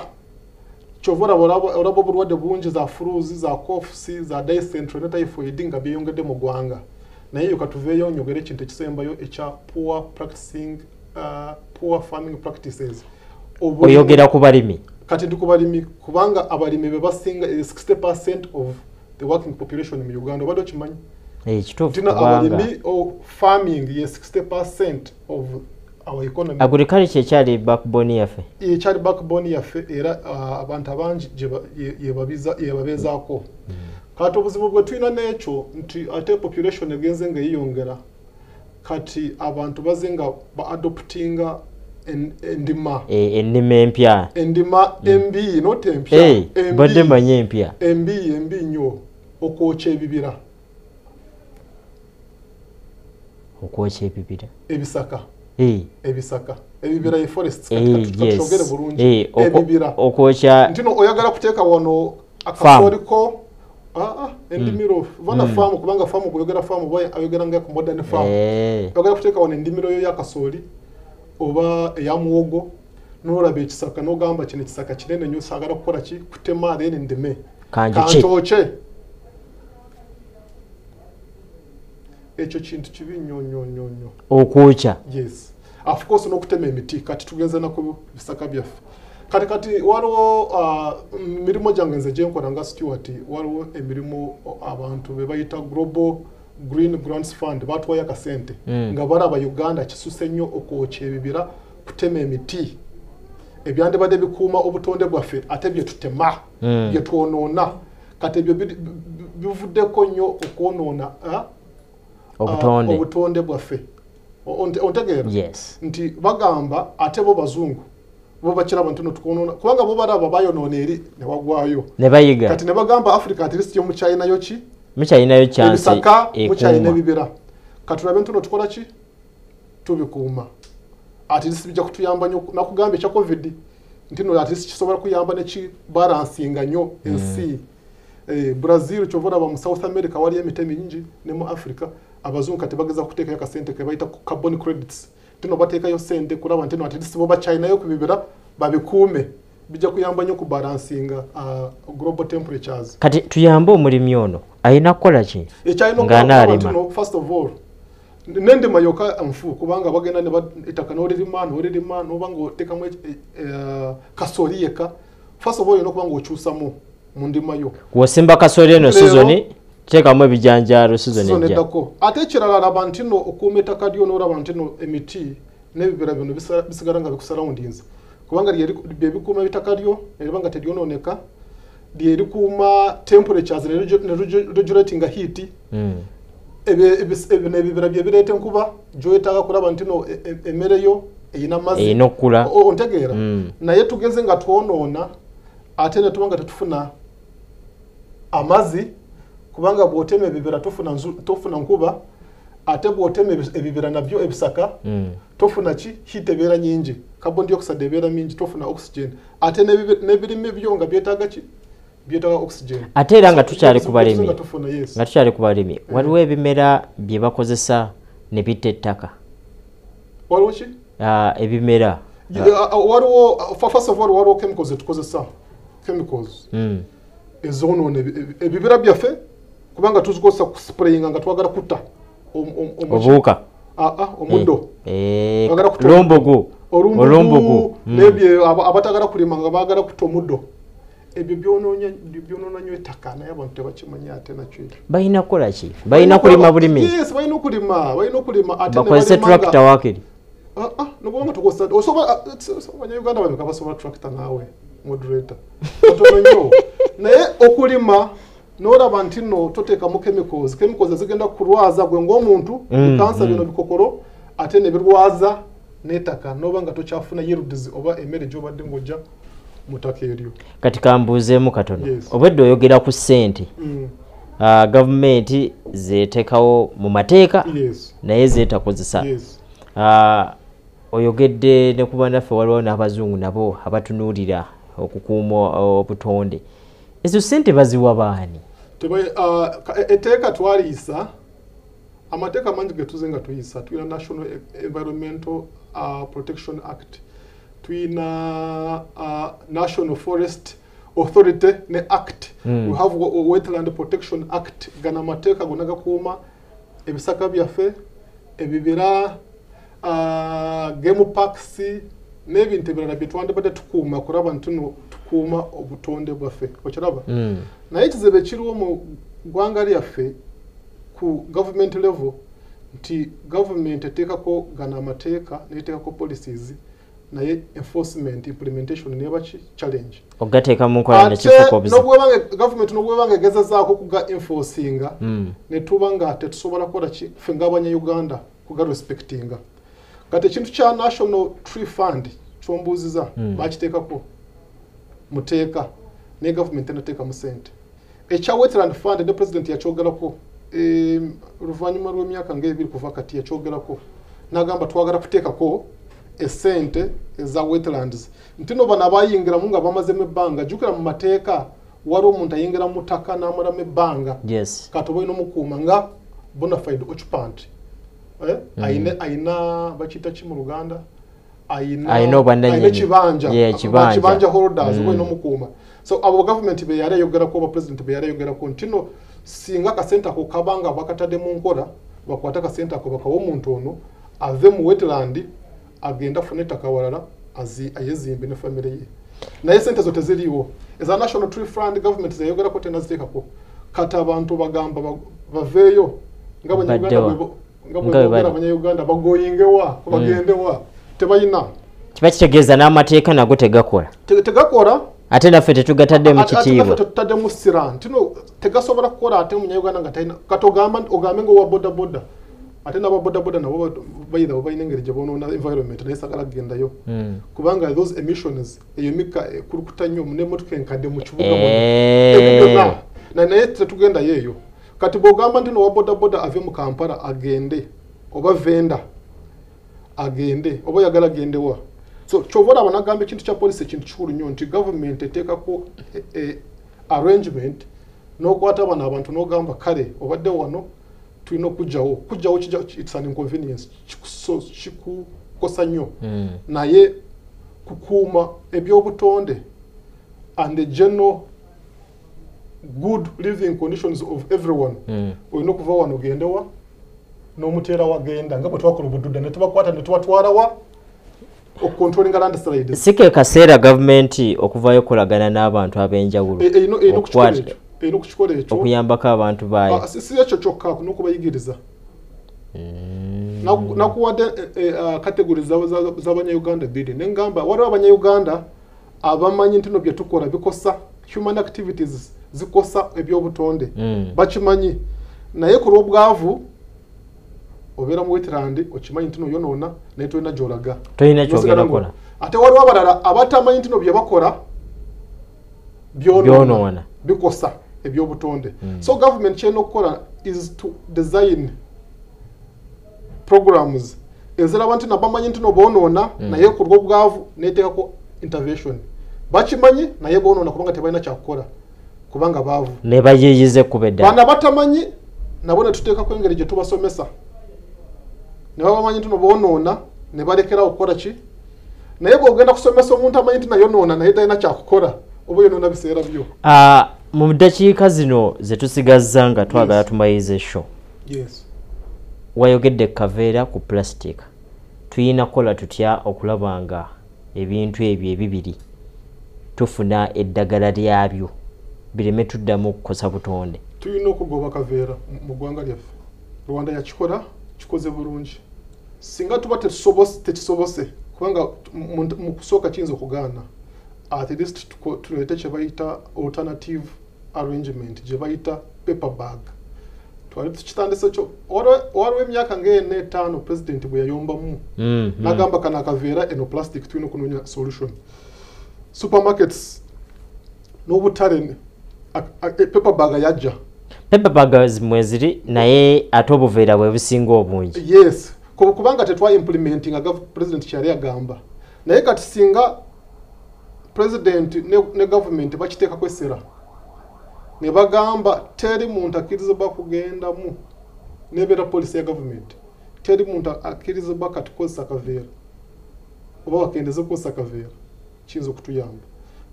Kyova olaba obulwadde bungi, za furuzi, za kofusi, za dysentery ne typhoid nga byeyongedde mu ggwanga. Naye yo katuveeyo nyogere ekintu ekisembayo ekya poor practicing, poor farming practices. Oyogera ku balimi? Kati ndi ku balimi, kubanga abalimi be basinga 60% of the working population mu Uganda. Obadde okimanyi? Kituufu. Abalimi, farming ye 60% of our economy. Agriculture ekyali backbone yaffe. Ekyali backbone yaffe, era abantu abangi yebabezaako. Kati obuzibu bwe tulina n'ekyo nti ate population egenze nga yeyongera, kati abantu baze nga ba adoptinga endima. Endima empya. Endima embi, not empya. Badde mmanyi empya. Embi nnyo, okwokya ebibira. Okwokya ebibira. Ebisaka. Ebisaka. Ebibira ye forests, katwogere bulungi. Ebibira. Okwokya. Nti no oyagala kuteeka wano akasoliko, endimiro, vana farm, kubanga farm bw'oyogera farm oba ayogera nga ku modern farm. Oyagala kuteeka wano endimiro yo y'akasooli oba eya muwogo, n'olaba ekisaka n'ogamba kino ekisaka kinene nnyo, saagala kukola ki? Kutema then ndime. Kankyokye. Ekyo kintu kibi nnyo nnyo nnyo nnyo. Okwokya. Yes. Of course n'okutema emiti, kati tugenze na ku bisaka byaffe. Kati waliwo mirimu gyange nze gye nkola nga Stuart, waliwo emirimu abantu be bayita Global Green Grants Fund, batuwayo akasente nga balaba Uganda kisuse nnyo okwokya ebibira, kutema emiti ebyandibadde bikuuma obutonde bwaffe, ate bye tutema, bye twonoona. Kati ebyo bivuddeko nnyo okwonoona obutonde bwaffe. Ontegeera? Yes. Nti bagamba ate bo bazungu bo bakiraba nti no tukwonoona, kubanga bo balaba bayonoona eri ne wagwayo ne bayiga. Kati ne bagamba Africa at least yo mu China yo ki Mukyalinayo chance ebisaka, mukyalina ebibira. Katulabe ntuno tukola ki? Tubikuuma. At least bijja kutuyamba nnyo. Nakugambye ekya COVID nti no, at least kisobola kuyamba nekibalansinga nnyo ensi. Brazil, kyova olaba mu South America waliyo emiti mingi, ne mu Africa. Abazungu kati bageza kuteekayo akasente ke bayita carbon credits, tino bateekayo sente kulaba nti no, at least bo bakyalinayo ku bibira babikuume. Bijja kuyamba nnyo ku balansinga global temperatures. Kati tuyambe omulimi ono, alina kukola ki ekyalina ng'anaalima? Okukola, first of all, nendima yokka nfu, kubanga bagenda ne ettaka n'olirima n'olirima noba ng'oteekamu kasooli yekka. First of all, olina okuba ng'okyusamu mu ndima yo. Wosimba kasooli eno Leero- sizoni, teekamu ebijanjaalo sizoni season ejja. Eddako. Ate ekirala, laba nti no okuuma ettaka lyo, n'olaba nti no emiti n'ebibira bino bisigala nga bikusurroundings, kubanga bye bikuuma ettaka lyo neriba nga teryonooneka, lyerikuuma temperatures ne regulatinga heat. Ebino ebibira bye bireeta enkuba gyoyetaaga kulaba nti no emmere yo eyina amazzi. Erina okukula. Ontegeera? Naye tugeze nga twonoona, ate ne tuba nga tetufuna amazzi, kubanga bw'otema ebibira tofuna nkuba, ate bw'otema ebibira nabyo ebisaka tofuna ki? Heat ebeera nyingi, carbon dioxide ebeera mingi, tofuna oxygen. Ate n'ebirime byo nga byetaaga ki? Byetaaga oxygen. Ate era nga So, tukyali ku tuze balimi, nga tufuna, yes. Nga tukyali ku balimi, waliwo ebimera bye bakozesa ne bitta ettaka. Waliwo ki? Ah, ebimera. Yeah, waliwo first of all, waliwo chemicals etukozesa, chemicals ezonoona ebibira byaffe, kubanga tuzikozesa kusprayinga nga twagala kutta obuwuka. Ah, ah, omuddo. Twagala kutta lumbugu. Olumbugu. Olumbugu. Nebye abatagala kulima nga baagala kutta omuddo, ebyo byonoona nnyo ettaka, naye abantu tebakimanyi. Ate nakyo ekyo Balina kukola ki? Balina kulima bulimi. Yes, balina okulima, balina okulima, ate ne Bakozese balima nga- tractor wakiri. Ah, ah, nobwanga tukozesa, osobola, Abanyayuganda bameka basobola tractor? Naawe moderator, katono nnyo. Naye okulima n'olaba nti nno toteekamu chemicals, chemicals ezigenda kulwaza gwe ng'omuntu, kansa, bino bikokolo, ate ne birwaza n'ettaka, n'oba nga tokyafuna yields oba emmere gy'obadde ng'ojja mu ttaka eryo. Kati kambuuzeemu katono. Yes. Obwedde oyogera ku ssente. Ah, gavumenti zeteekawo mu mateeka, naye zeetakozesa. Ah, oyogedde ne ku bannaffe, waliwo n'abazungu nabo abatunuulira okukuuma obutonde. Ezo ssente baziwa baani? Etteeka twaliyisa, amateeka mangi getuze nga tuyisa. Tulina National Environmental Protection Act, tulina National Forest Authority ne Act, we have Wetland Protection Act. Gano amateeka gonna gakuuma ebisaka byaffe, ebibira, game parks n'ebintu ebirala bye twandibadde tukuuma kulaba nti no tukuuma obutonde bwaffe. Okiraba? Naye ekizibu ekiriwo mu ggwanga lyaffe ku government level nti government eteekako gano amateeka neteekako policies, naye enforcement, implementation neba ki challenge. Ogateeka mu nkola Ate nekifuuka obuzibu. n'obwebanga government n'obwebanga egezezaako kuga enforcinga, ne tuba nga tetusobola kukola ki ffe ng'abanyayuganda kuga respectinga. Kati ekintu kya National Tree Fund kyombuuziza, bakiteekako muteeka, naye gavumenti enateekamu sente. Ekya Wetland Fund ne president yakyogerako oluvannyuma lw'emyaka ngaebiri kuva kati, yakyogerako n'agamba twagala kuteekako esente eza wetlands, nti no bano abayingiramu nga bamazemu ebbanga. Jjukira mu mateeka waliwo omuntu ayingira mu ttaka n'amalamu ebbanga, kati oba olina omukuuma nga bonafide occupant, eh? Ayina bakiyita ki mu Luganda? Ayina obwannannyini. Ayina ekibanja. Yeah, ekibanja. Kibanja holders, oba olina omukuuma. So abo gavumenti be yali eyogerako oba president be yali eyogerako nti no singa akasente ako kabanga bakatadde mu nkola, bakwate akasente ako bakawa omuntu ono ave mu wetland agende afune ettaka walala ayezimbe ne famire ye. Naye sente zo teziriiwo. Eza National Tree Fund government zeyogerako tenaziteekako. Kati abantu bagamba baveeyo nga Abanyayuganda Baddewa. nga Nga bwe bwe boogera, bali. Abanyayuganda bagoyingewa, bagendewa? Tebalina. Kiba kitegeeza n'amateeka nago tegakola. Tegakola. Ate naffe tetugataddemu Ate naffe kitiibwa. tetutaddemu ssira nti no tegasobola kukola. Ate omunyayuganda nga talina, kati ogamba ogambe nga owa bodaboda, ate n'aba bodaboda nabo bayira balina engeri gye bonoona environment, naye sagala kugendayo, kubanga those emissions, eyo emikka ekulukuta nnyo n'emmotoka enkadde mu kibuga muno. Ebyo byonna naye tetugendayo eyo. Kati bw'ogamba nti nowa bodaboda ave mu Kampala agende, oba venda agende, oba oyagala agende wa? So kyova olaba nagamba ekintu kya policy ekintu kikulu nnyo, nti gavumenti eteekako arrangement n'okwata bano abantu n'ogamba, kale obadde wano, tulina okugjawo. Kugjawo it's an inconvenience, kikukosa nnyo, naye kukuuma ebyobutonde and the general good living conditions of everyone, olina okuva wano ogende wa, n'omuteera wagenda, nga bwe twakola obududda ne tubakwata ne tubatwala wa, okucontrollinga landslides. Si ke kaseera gavumenti okuvayo okolagana n'abantu ab'enjawulo Erina okukikola ekyo, erina okukikola ekyo. Okuyambako abantu baayo? Ah, si ekyo kyokka, n'okubayigiriza. Nakuwadde category z'abannayuganda bbiri, nengamba waliwo abannayuganda abamanyi nti no bye tukola bikosa, human activities zikosa ebyobutonde, bakimanyi, naye ku lw'obwavu obeera mu wetland, okimanyi nti noyonoona, naye tolina gy'olaga. Tolina kyogenda kukola. Ate waliwo abalala abatamanyi nti no bye bakola byonoona, Byonoona. bikosa ebyobutonde. So government kyerina okukola is to design programs eziraba nti nabamanyi nti no boonoona, naye ku lw'obwavu neteekako intervention. Bakimanyi naye boonoona kubanga tebalina kyakukola, kubanga baavu. Ne bayiiyiza ekkubo eddala. Bano abatamanyi nabo ne tuteekako engeri gye tubasomesa ne babamanyi nti no boonoona, ne balekerawo okukola ki. Naye bw'ogenda kusomesa omuntu amanyi nti nayonoona naye talina kyakukola, oba yonoona biseera byo. Ah, mu ddakiika zino ze tusigazza nga twagala tumalirize show, wayogedde kaveera ku plastic. Tuyina kukola tutya okulaba nga ebintu ebyo ebibiri tufuna eddagala lyabyo bireme tuddamu okukosa butonde? Tulina okugoba kaveera mu ggwanga lyaffe. Rwanda yakikola, kikoze bulungi. Singa tuba tekisobose, kubanga mu kusooka kiyinza okugaana, at least tuleete kye bayita alternative arrangement, gye bayita paper bag. Twali tukitandise kyo waliwo emyaka ng'ena etaano, president bwe yayombamu n'agamba kano akaveera, eno plastic, tulina okunoonya solution. Supermarkets n'obutale, paper bag yajja. Paper bags mweziri, naye ate obuveera bwe businga obungi. Yes, kubanga tetwa implementing aga president kyali agamba. Naye kati singa president ne government bakiteekako essira ne bagamba teri muntu akkirizibwa kugendamu, nebeera policy ya government, teri muntu akkirizibwa kati kukozesa kaveera oba bakendeze kukozesa kaveera, kiyinza okutuyamba.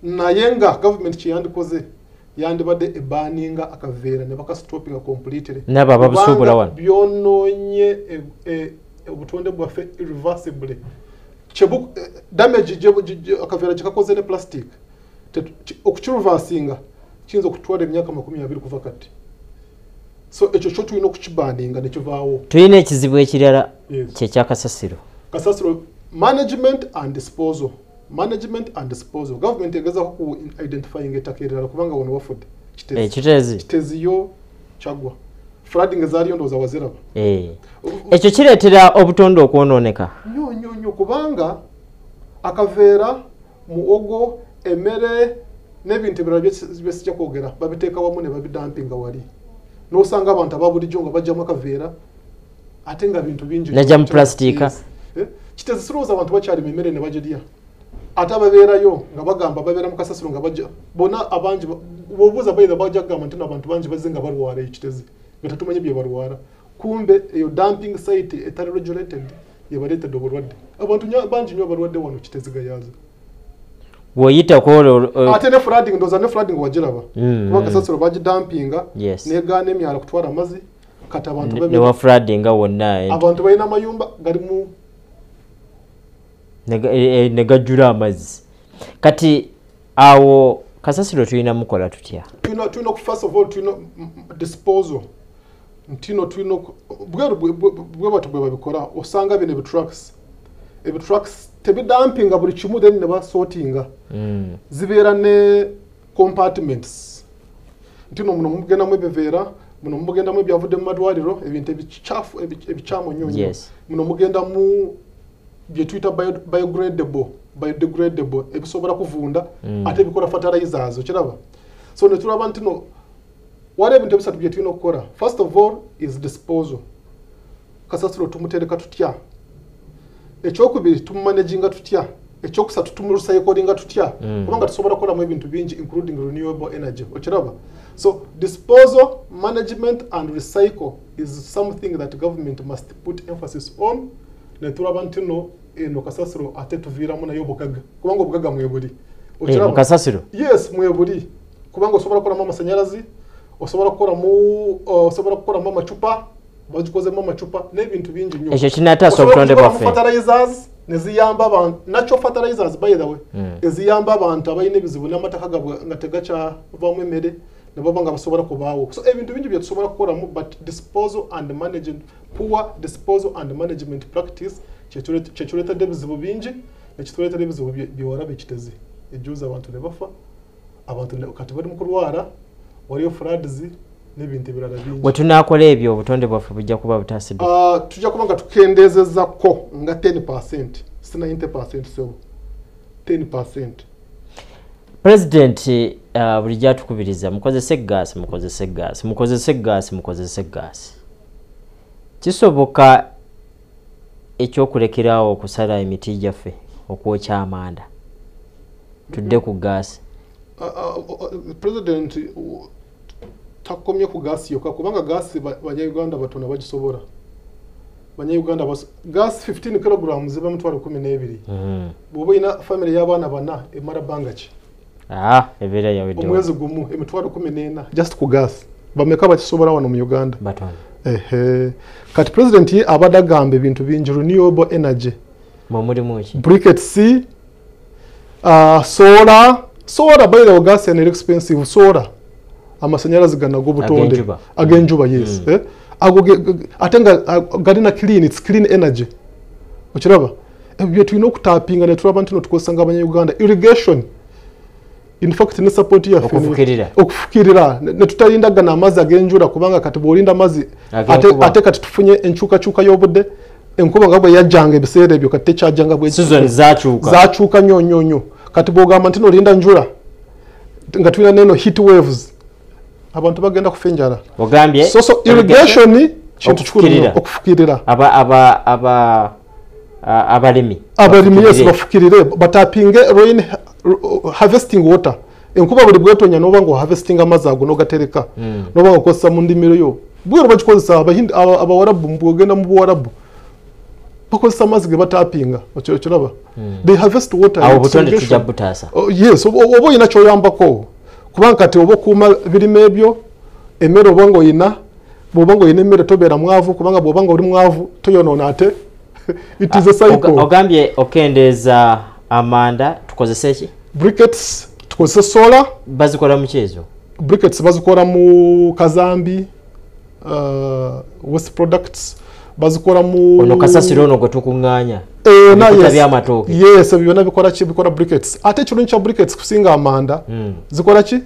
Naye nga government kyeyandikoze yandibadde ebaninga akaveera ne bakastopinga completely. N'abo ababusuubula Kubanga wano. byonoonye obutonde bwaffe irreversibly. Damage akaveera kyekakoze ne plastic, okukireversinga kiyinza okutwala emyaka 20 kuva kati. So ekyo kyo tulina okukibaninga nekivaawo. Tulina ekizibu ekirala, Yes. kyekyakasasiro. Kasasiro management and disposal, management and disposal. Government egezaako ku identifying ettaka erirala, kubanga wano wafudde. Kiteezi. Kiteezi. Kiteziyo kyagwa, flooding ezaaliyo ndowooza waziraba. Ekyo kireetera obutonde okwonooneka. Nnyo nnyo nnyo, kubanga akaveera, muwogo, emmere n'ebintu ebirala byesijja kwogera babiteeka wamu ne babidampinga wali, n'osanga abantu aba bulijjo nga bajjamu akaveera ate nga bintu bingi. Najja mu plastika. Yes. Kiteezi sirowooza abantu bakyalima emmere ne bagirya, ate ababeerayo nga bagamba babeera mu kasasiro nga bajja bonna abangi bw'obuuza bayira bajja kugamba nti no abantu bangi bazze nga balwala ekitezi nga tetumanyi bye balwala, kumbe eyo dumping site etali regulated yebaleetedde obulwadde. Abantu bangi nnyo abalwadde wano Kitezi, Gayaza. Bw'oyita kwolwo Ate ne flooding, ndowooza ne flooding wagiraba, kuba kasasiro bagidampinga negaana emyala kutwala amazzi. Kati abantu Ne wa floodinga wonna abantu balina amayumba galimu ne gajjula amazzi. Kati awo kasasiro tulina mukola tutya? Tulina first of all tulina disposal, ntino tulina bweru bwe batu bwe babikola. Osanga bino ebitrucks, ebitrucks tebidampinga buli kimu, then ne basortinga. Zibeera ne compartments, ntino muno mugendamu ebiveera, muno mugendamu ebyavudde mu malwaliro, ebintu ebikyafu, ebikyamu nnyo nnyo. Muno mugendamu bye tuyita biodegradable, ebisobola kuvunda, ate bikola fertilizers, okiraba? So ne tulaba nti no Waliwo ebintu ebisatu bye tulina okukola. First of all is disposal. Kasasiro tumutereka tutya? Ekyokubiri tumumanaginga tutya? Ekyokusatu tumurecyclinga tutya? Kubanga tusobola kukolamu ebintu bingi, including renewable energy. Okiraba? So disposal, management and recycle is something that government must put emphasis on. Ne tulaba nti no eno kasasiro ate tuviiramu nayo obugagga, kubanga obugagga mwebuli. Mu kasasiro? Yes, mwebuli, kubanga osobola kukolamu amasanyalazi, osobola kukolamu amacupa, bagikozemu amacupa n'ebintu bingi nnyo. Ekyo kinataasa obutonde bwaffe. Fertilizers neziyamba abantu, natural fertilizers by the way, eziyamba abantu abalina ebizibu n'amataka gabwe nga tegakyavaamu emmere, ne baba nga basobola kubaawo. So ebintu bingi bye tusobola kukolamu, but disposal and management, poor disposal and management practice kyekireetedde ebizibu bingi, nekituleetera ebizibu byewalaba ekitezi ejuuzi, abantu ne bafa, abantu kati bali mu kulwala, waliyo floods n'ebintu ebirala bingi. Bwe tunaakola ebyo, obutonde bwaffe bujja kuba butaasiddwa? Tujja kuba nga tukendeezezako nga 10%, si 90%, so 10%. President bulijjo atukubiriza mukozese gaasi, mukozese gaasi, mukozese gaasi, mukozese gaasi. Kisoboka ekyokulekerawo okusala emiti gyaffe, okwokya amanda, tudde ku gaasi? President takomye ku gaasi yokka, kubanga gaasi Bannayuganda batono bagisobola. Bannayuganda gaasi 15 kilograms ziba 120,000. Bw'oba olina family y'abaana bana, emala bbanga ki? Ebeera yaweddewo. Omwezi gumu, 14,000 just ku gaasi. Bameka bakisobola wano mu Uganda? Batono. Ehe. Kati president ye abadde agamba ebintu bingi, renewable energy. Mwe mulimu ki? Briquettes, solar. Solar, by the way, gas and expensive solar. Amasanyalazi gano ag'obutonde. Ag'enjuba. Ag'enjuba, yes. Ago ate nga galina clean, it's clean energy. Okiraba? Ebyo tulina okutapinga ne tulaba nti no tukozesa nga Abannayuganda. Irrigation. In fact, ne support yaffe. Okufukirira. Okufukirira. Ne tutayindagana amazzi ag'enjula, kubanga kati bw'olinda amazzi ate kati tufunye enkyukakyuka y'obudde, enkuba nga bwe yajjanga ebiseera ebyo kati tekyajjanga bwe. Season zakyuka. Zakyuka nnyo nnyo nnyo. Kati bw'ogamba nti n'olinda njula nga tulina neno heat waves, abantu bagenda kufa enjala. Ogambye so irrigation kintu kikulu nnyo, okufukirira. Abalimi. Abalimi, yes, bafukirire, batapinge rain harvesting water. Enkuba buli bwetonya n'oba nga harvesting amazzi ago n'ogatereka, n'oba nga okozesa mu ndimiro yo. Bweru bagikozesa Abahindi, Abawarabu, bw'ogenda mu Buwarabu bakozesa amazzi ge batapinga. Okiraba? They harvest water. Awo obutonde tujja butaasa. Yes, oba olina ky'oyambako, kubanga kati oba okuuma birime ebyo, emmere oba ng'oyina, bw'oba ng'oyina emmere tobeera mwavu, kubanga bw'oba nga oli mwavu toyonoona ate. It is a cycle. Ogambye okendeeza amanda, tukozese ki? Briquettes, tukozese solar. Bazikola mu ki ezo? Briquettes bazikola mu kazambi, waste products, bazikola mu ono kasasiro ono gwe tukuŋŋaanya. Ebikuta by'amatooke. Yes, ebyo byonna bikola ki? Bikola briquettes. Ate ekirungi kya briquettes kusinga amanda, zikola ki?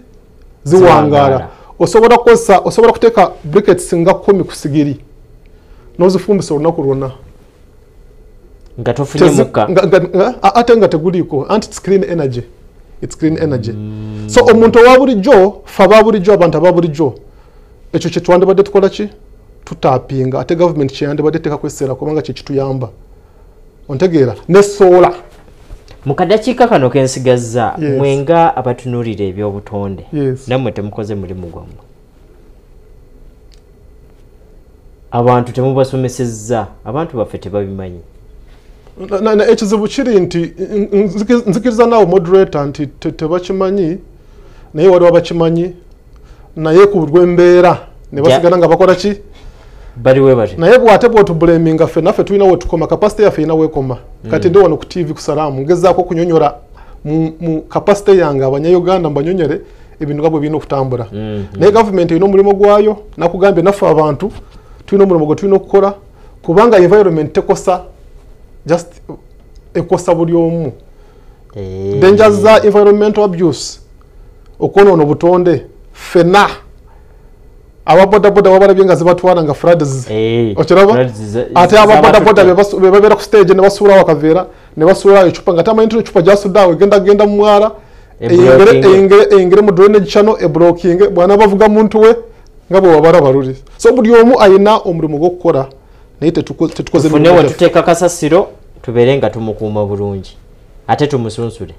Ziwangaala. Osobola kukozesa, osobola kuteeka briquettes nga 10 ku sigiri n'ozifumbisa olunaku lwonna. Nga tofunye mukka. Ate nga teguliiko, anti it's clean energy. It's clean energy. So omuntu owa bulijjo, ffe aba bulijjo, abantu aba bulijjo, ekyo kye twandibadde tukola ki? Tutapinga. Ate government kyeyandibadde teekako essira, kubanga kye kituyamba. Ontegeera? Ne solar. Mu kadakiika kano kensigazza, mwenga abatunuulira ebyobutonde, nammwe temukoze mulimu gwammwe. Abantu temubasomesezza, abantu baffe tebabimanyi. Ekizibu kiri nti nzikiriza naawe moderator nti tebakimanyi, naye waliwo abakimanyi, naye ku lw'embeera ne basigala nga bakola ki? Baliwe bati. Naye bw'ate bw'otubulaminga ffe, naffe tulina we tukoma, capacity yaffe erina weekoma. Kati ndi wano ku TV ku Salaamu ngezaako okunyonyola mu capacity yange Abannayuganda mbanyonyole ebintu nga bwe birina okutambula. Naye gavumenti erina omulimu gwayo, nakugambye naffe abantu tulina omulimu gwe tulina okukola, kubanga environment tekosa just, ekosa buli omu. Dangers za environmental abuse, okwonoona obutonde, ffenna ababodaboda wabalabye nga zibatwala nga floods. Okiraba? Ate ababodaboda be babeera ku stage ne basuulawo akaveera, ne basuulawo ecupa nga tamanyi nti ecupa gyasudde awo egenda genda mu mwala, eyingire mu drainage channel, eblockinge, bw'anaaba avuga muntu we Nga bwe wabalaba luli. So buli omu ayina omulimu gw'okukola naye tetukoze mirimu. Tufune we tuteeka kasasiro tubeere nga tumukuuma bulungi ate tumusunsule.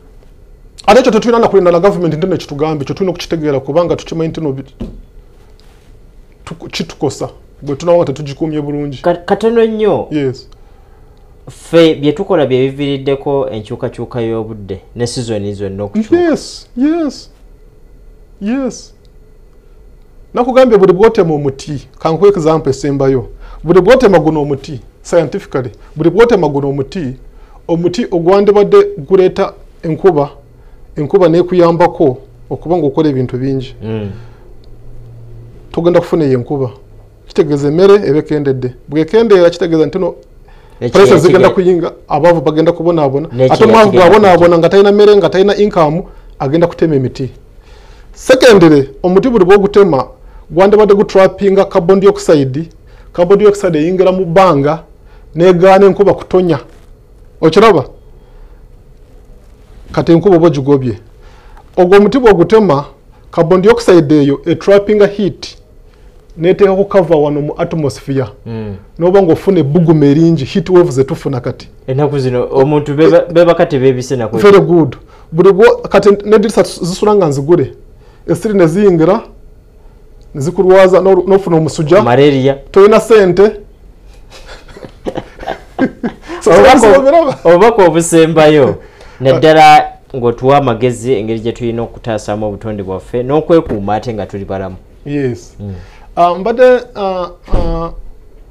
Ate ekyo tetulina na kulinda na gavumenti nti nekitugambe, ekyo tulina okukitegeera kubanga tukimanyi nti no kitukosa bwe tunaaba nga tetugikuumye bulungi. Katono nnyo. Yes. Ffe bye tukola bye biviiriddeko enkyukakyuka y'obudde ne sizoni zonna okukyuka. Yes, yes. Yes. Nakugambye buli bw'otema omuti, kankuwe example esembayo. Buli bw'otema guno omuti, scientifically, buli bw'otema guno omuti, omuti ogwandibadde guleeta enkuba, enkuba n'ekuyambako okuba ng'okola ebintu bingi. Tugenda kufuna eyo enkuba. Kitegeeza emmere eba ekendedde. Bw'ekendeera kitegeeza nti no prices zigenda kuyinga, abaavu bagenda kubonaabona. Ate omwavu bw'abonaabona nga talina mmere, nga talina income, agenda kutema emiti. Secondly, omuti buli bw'ogutema gwandibadde gutrappinga carbon dioxide. Carbon dioxide eyingira mu bbanga n'egaana enkuba kutonya. Okiraba? Kati enkuba oba ogigobye. Ogwo omuti bw'ogutema, carbon dioxide eyo etrappinga heat n'eteeka ku cover wano mu atmosphere. N'oba ng'ofuna ebbugumu eringi, heat waves zetufuna kati. Ennaku zino omuntu bebaka tebeebise nako. Very good. Buli bwo kati n'eddirisa zisula nga nzigule. Esiri ne ziyingira ne zikulwaza n'ofuna omusujja. Malaria. Tolina ssente. Obubaka obusembayo naddala ng'otuwa amagezi engeri gye tulina okutaasaamu obutonde bwaffe n'okwekuuma ate nga tuli balamu. Yes. Mbadde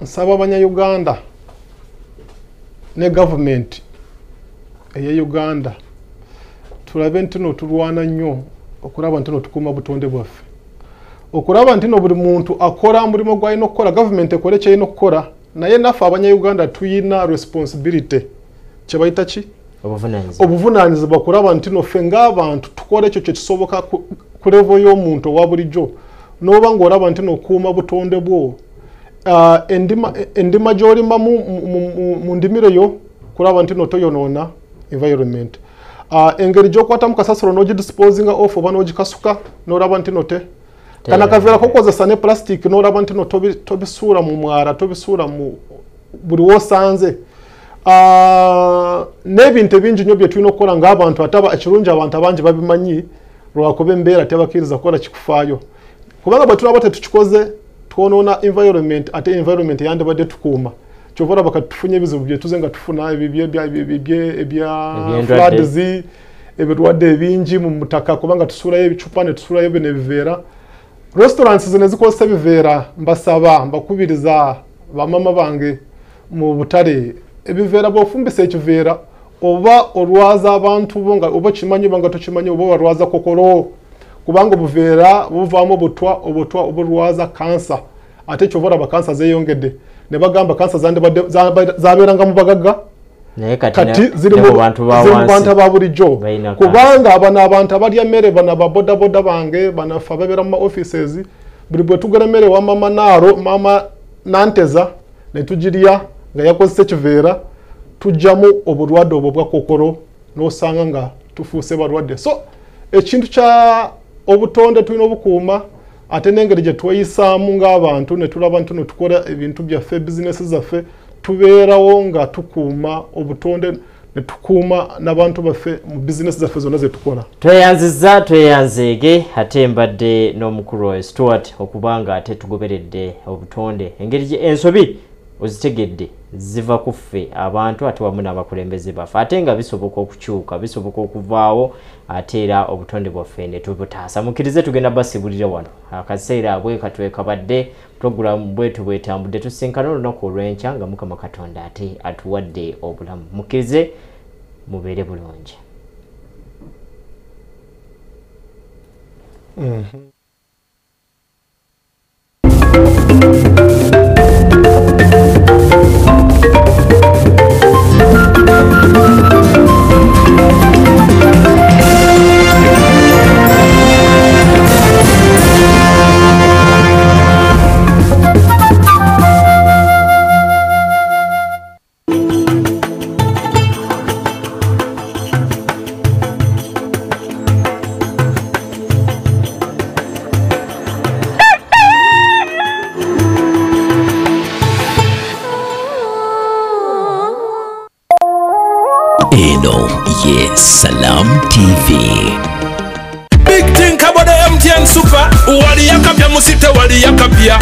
nsaba Abannayuganda ne gavumenti ey'e Uganda tulabe nti no tulwana nnyo okulaba nti no tukuuma butonde bwaffe. Okulaba nti no buli muntu akola omulimu gw'alina okukola, gavumenti ekole ky'erina okukola, naye naffe Abannayuganda tuyina responsibility kye bayita ki? Obuvunaanyizibwa okulaba nti no ffe ng'abantu tukola ekyo kye kisoboka ku level y'omuntu owa bulijjo. N'oba ng'olaba nti n'okuuma butonde bwo, endima gy'olima mu ndimiro yo kulaba nti no toyonoona environment. Engeri gy'okwatamu kasasiro n'ogidisposinga off oba n'ogikasuka n'olaba nti no te kana kaveera kokozesa ne plastic n'olaba nti no tobisuula mu mwala, tobisuula mu buli w'osanze. N'ebintu ebingi nnyo bye tulina okukola ng'abantu, ate ekirungi abantu abangi babimanyi lwakuba embeera tebakkiriza kukola kikufaayo. Kubanga bwe tulaba tetukikoze twonoona environment, ate environment yandibadde tukuuma. Kyova olaba kati tufunye ebizibu bye tuze nga tufuna ebya floods, ebirwadde ebingi mu mutaka kubanga tusuulayo ebicupa ne tusuulayo bino ebiveera. Restaurants zino ezikozesa ebiveera, mbasaba, mbakubiriza bamama bange mu butale, ebiveera bw'ofumbisa ekiveera oba olwaza abantu bo nga oba kimanyi oba nga tokimanyi, oba walwaza kokolo, kubanga obuveera buvaamu obutwa, obutwa obulwaza kansa. Ate kyova olaba kansa zeeyongedde ne bagamba kansa zabeeranga mu bagagga, kati ziri mu bantu aba bulijjo. Kubanga bano abantu abalya mmere, bano ababodaboda bange, bano ffe ababeera mu ma offices, buli bwe tugula emmere wa mama Naaro, mama Nanteza ne tugirya nga yakozesa ekiveera, tujjamu obulwadde obwo bwa kokolo n'osanga nga tufuuse balwadde. So ekintu kya obutonde tulina obukuuma, ate n'engeri gye tweyisaamu ng'abantu ne tulaba nti no tukola ebintu byaffe, bizinesi zaffe, tubeerawo nga tukuuma obutonde ne tukuuma n'abantu baffe mu bizinesi zaffe zonna ze tukola. Tweyanzizza, tweyanzeege, ate mbadde n'omukulu oyo Stuart okubanga ate tugoberedde obutonde engeri gye ensobi ozitegedde ziva ku ffe abantu ate wamu n'abakulembeze baffe, ate nga bisoboka okukyuka, bisoboka okuvaawo, ate era obutonde bwaffe ne tubutaasa. Mukkirize tugenda basibulira wano akaseera bwe katwekabadde pulogulaamu bwetu bwetambudde, tusinkana olunaku olw'enkya nga Mukama Katonda ate atuwadde obulamu. Mukkirize mubeere bulungi. Eno ye Salam TV. Big thing about the MTN Super. Wali yakapya musite wali yakapya.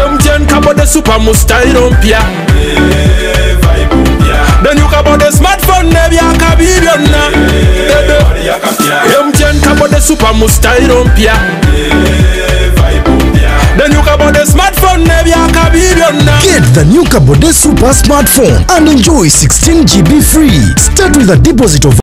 MTN kabode super mu style mpya. Then you kabode smartphone nebyakabi byonna. MTN kabode super mu style mpya. Then you kabode smartphone nebyakabi byonna. Get the new Kabode Super smartphone and enjoy 16 GB free. Start with a deposit of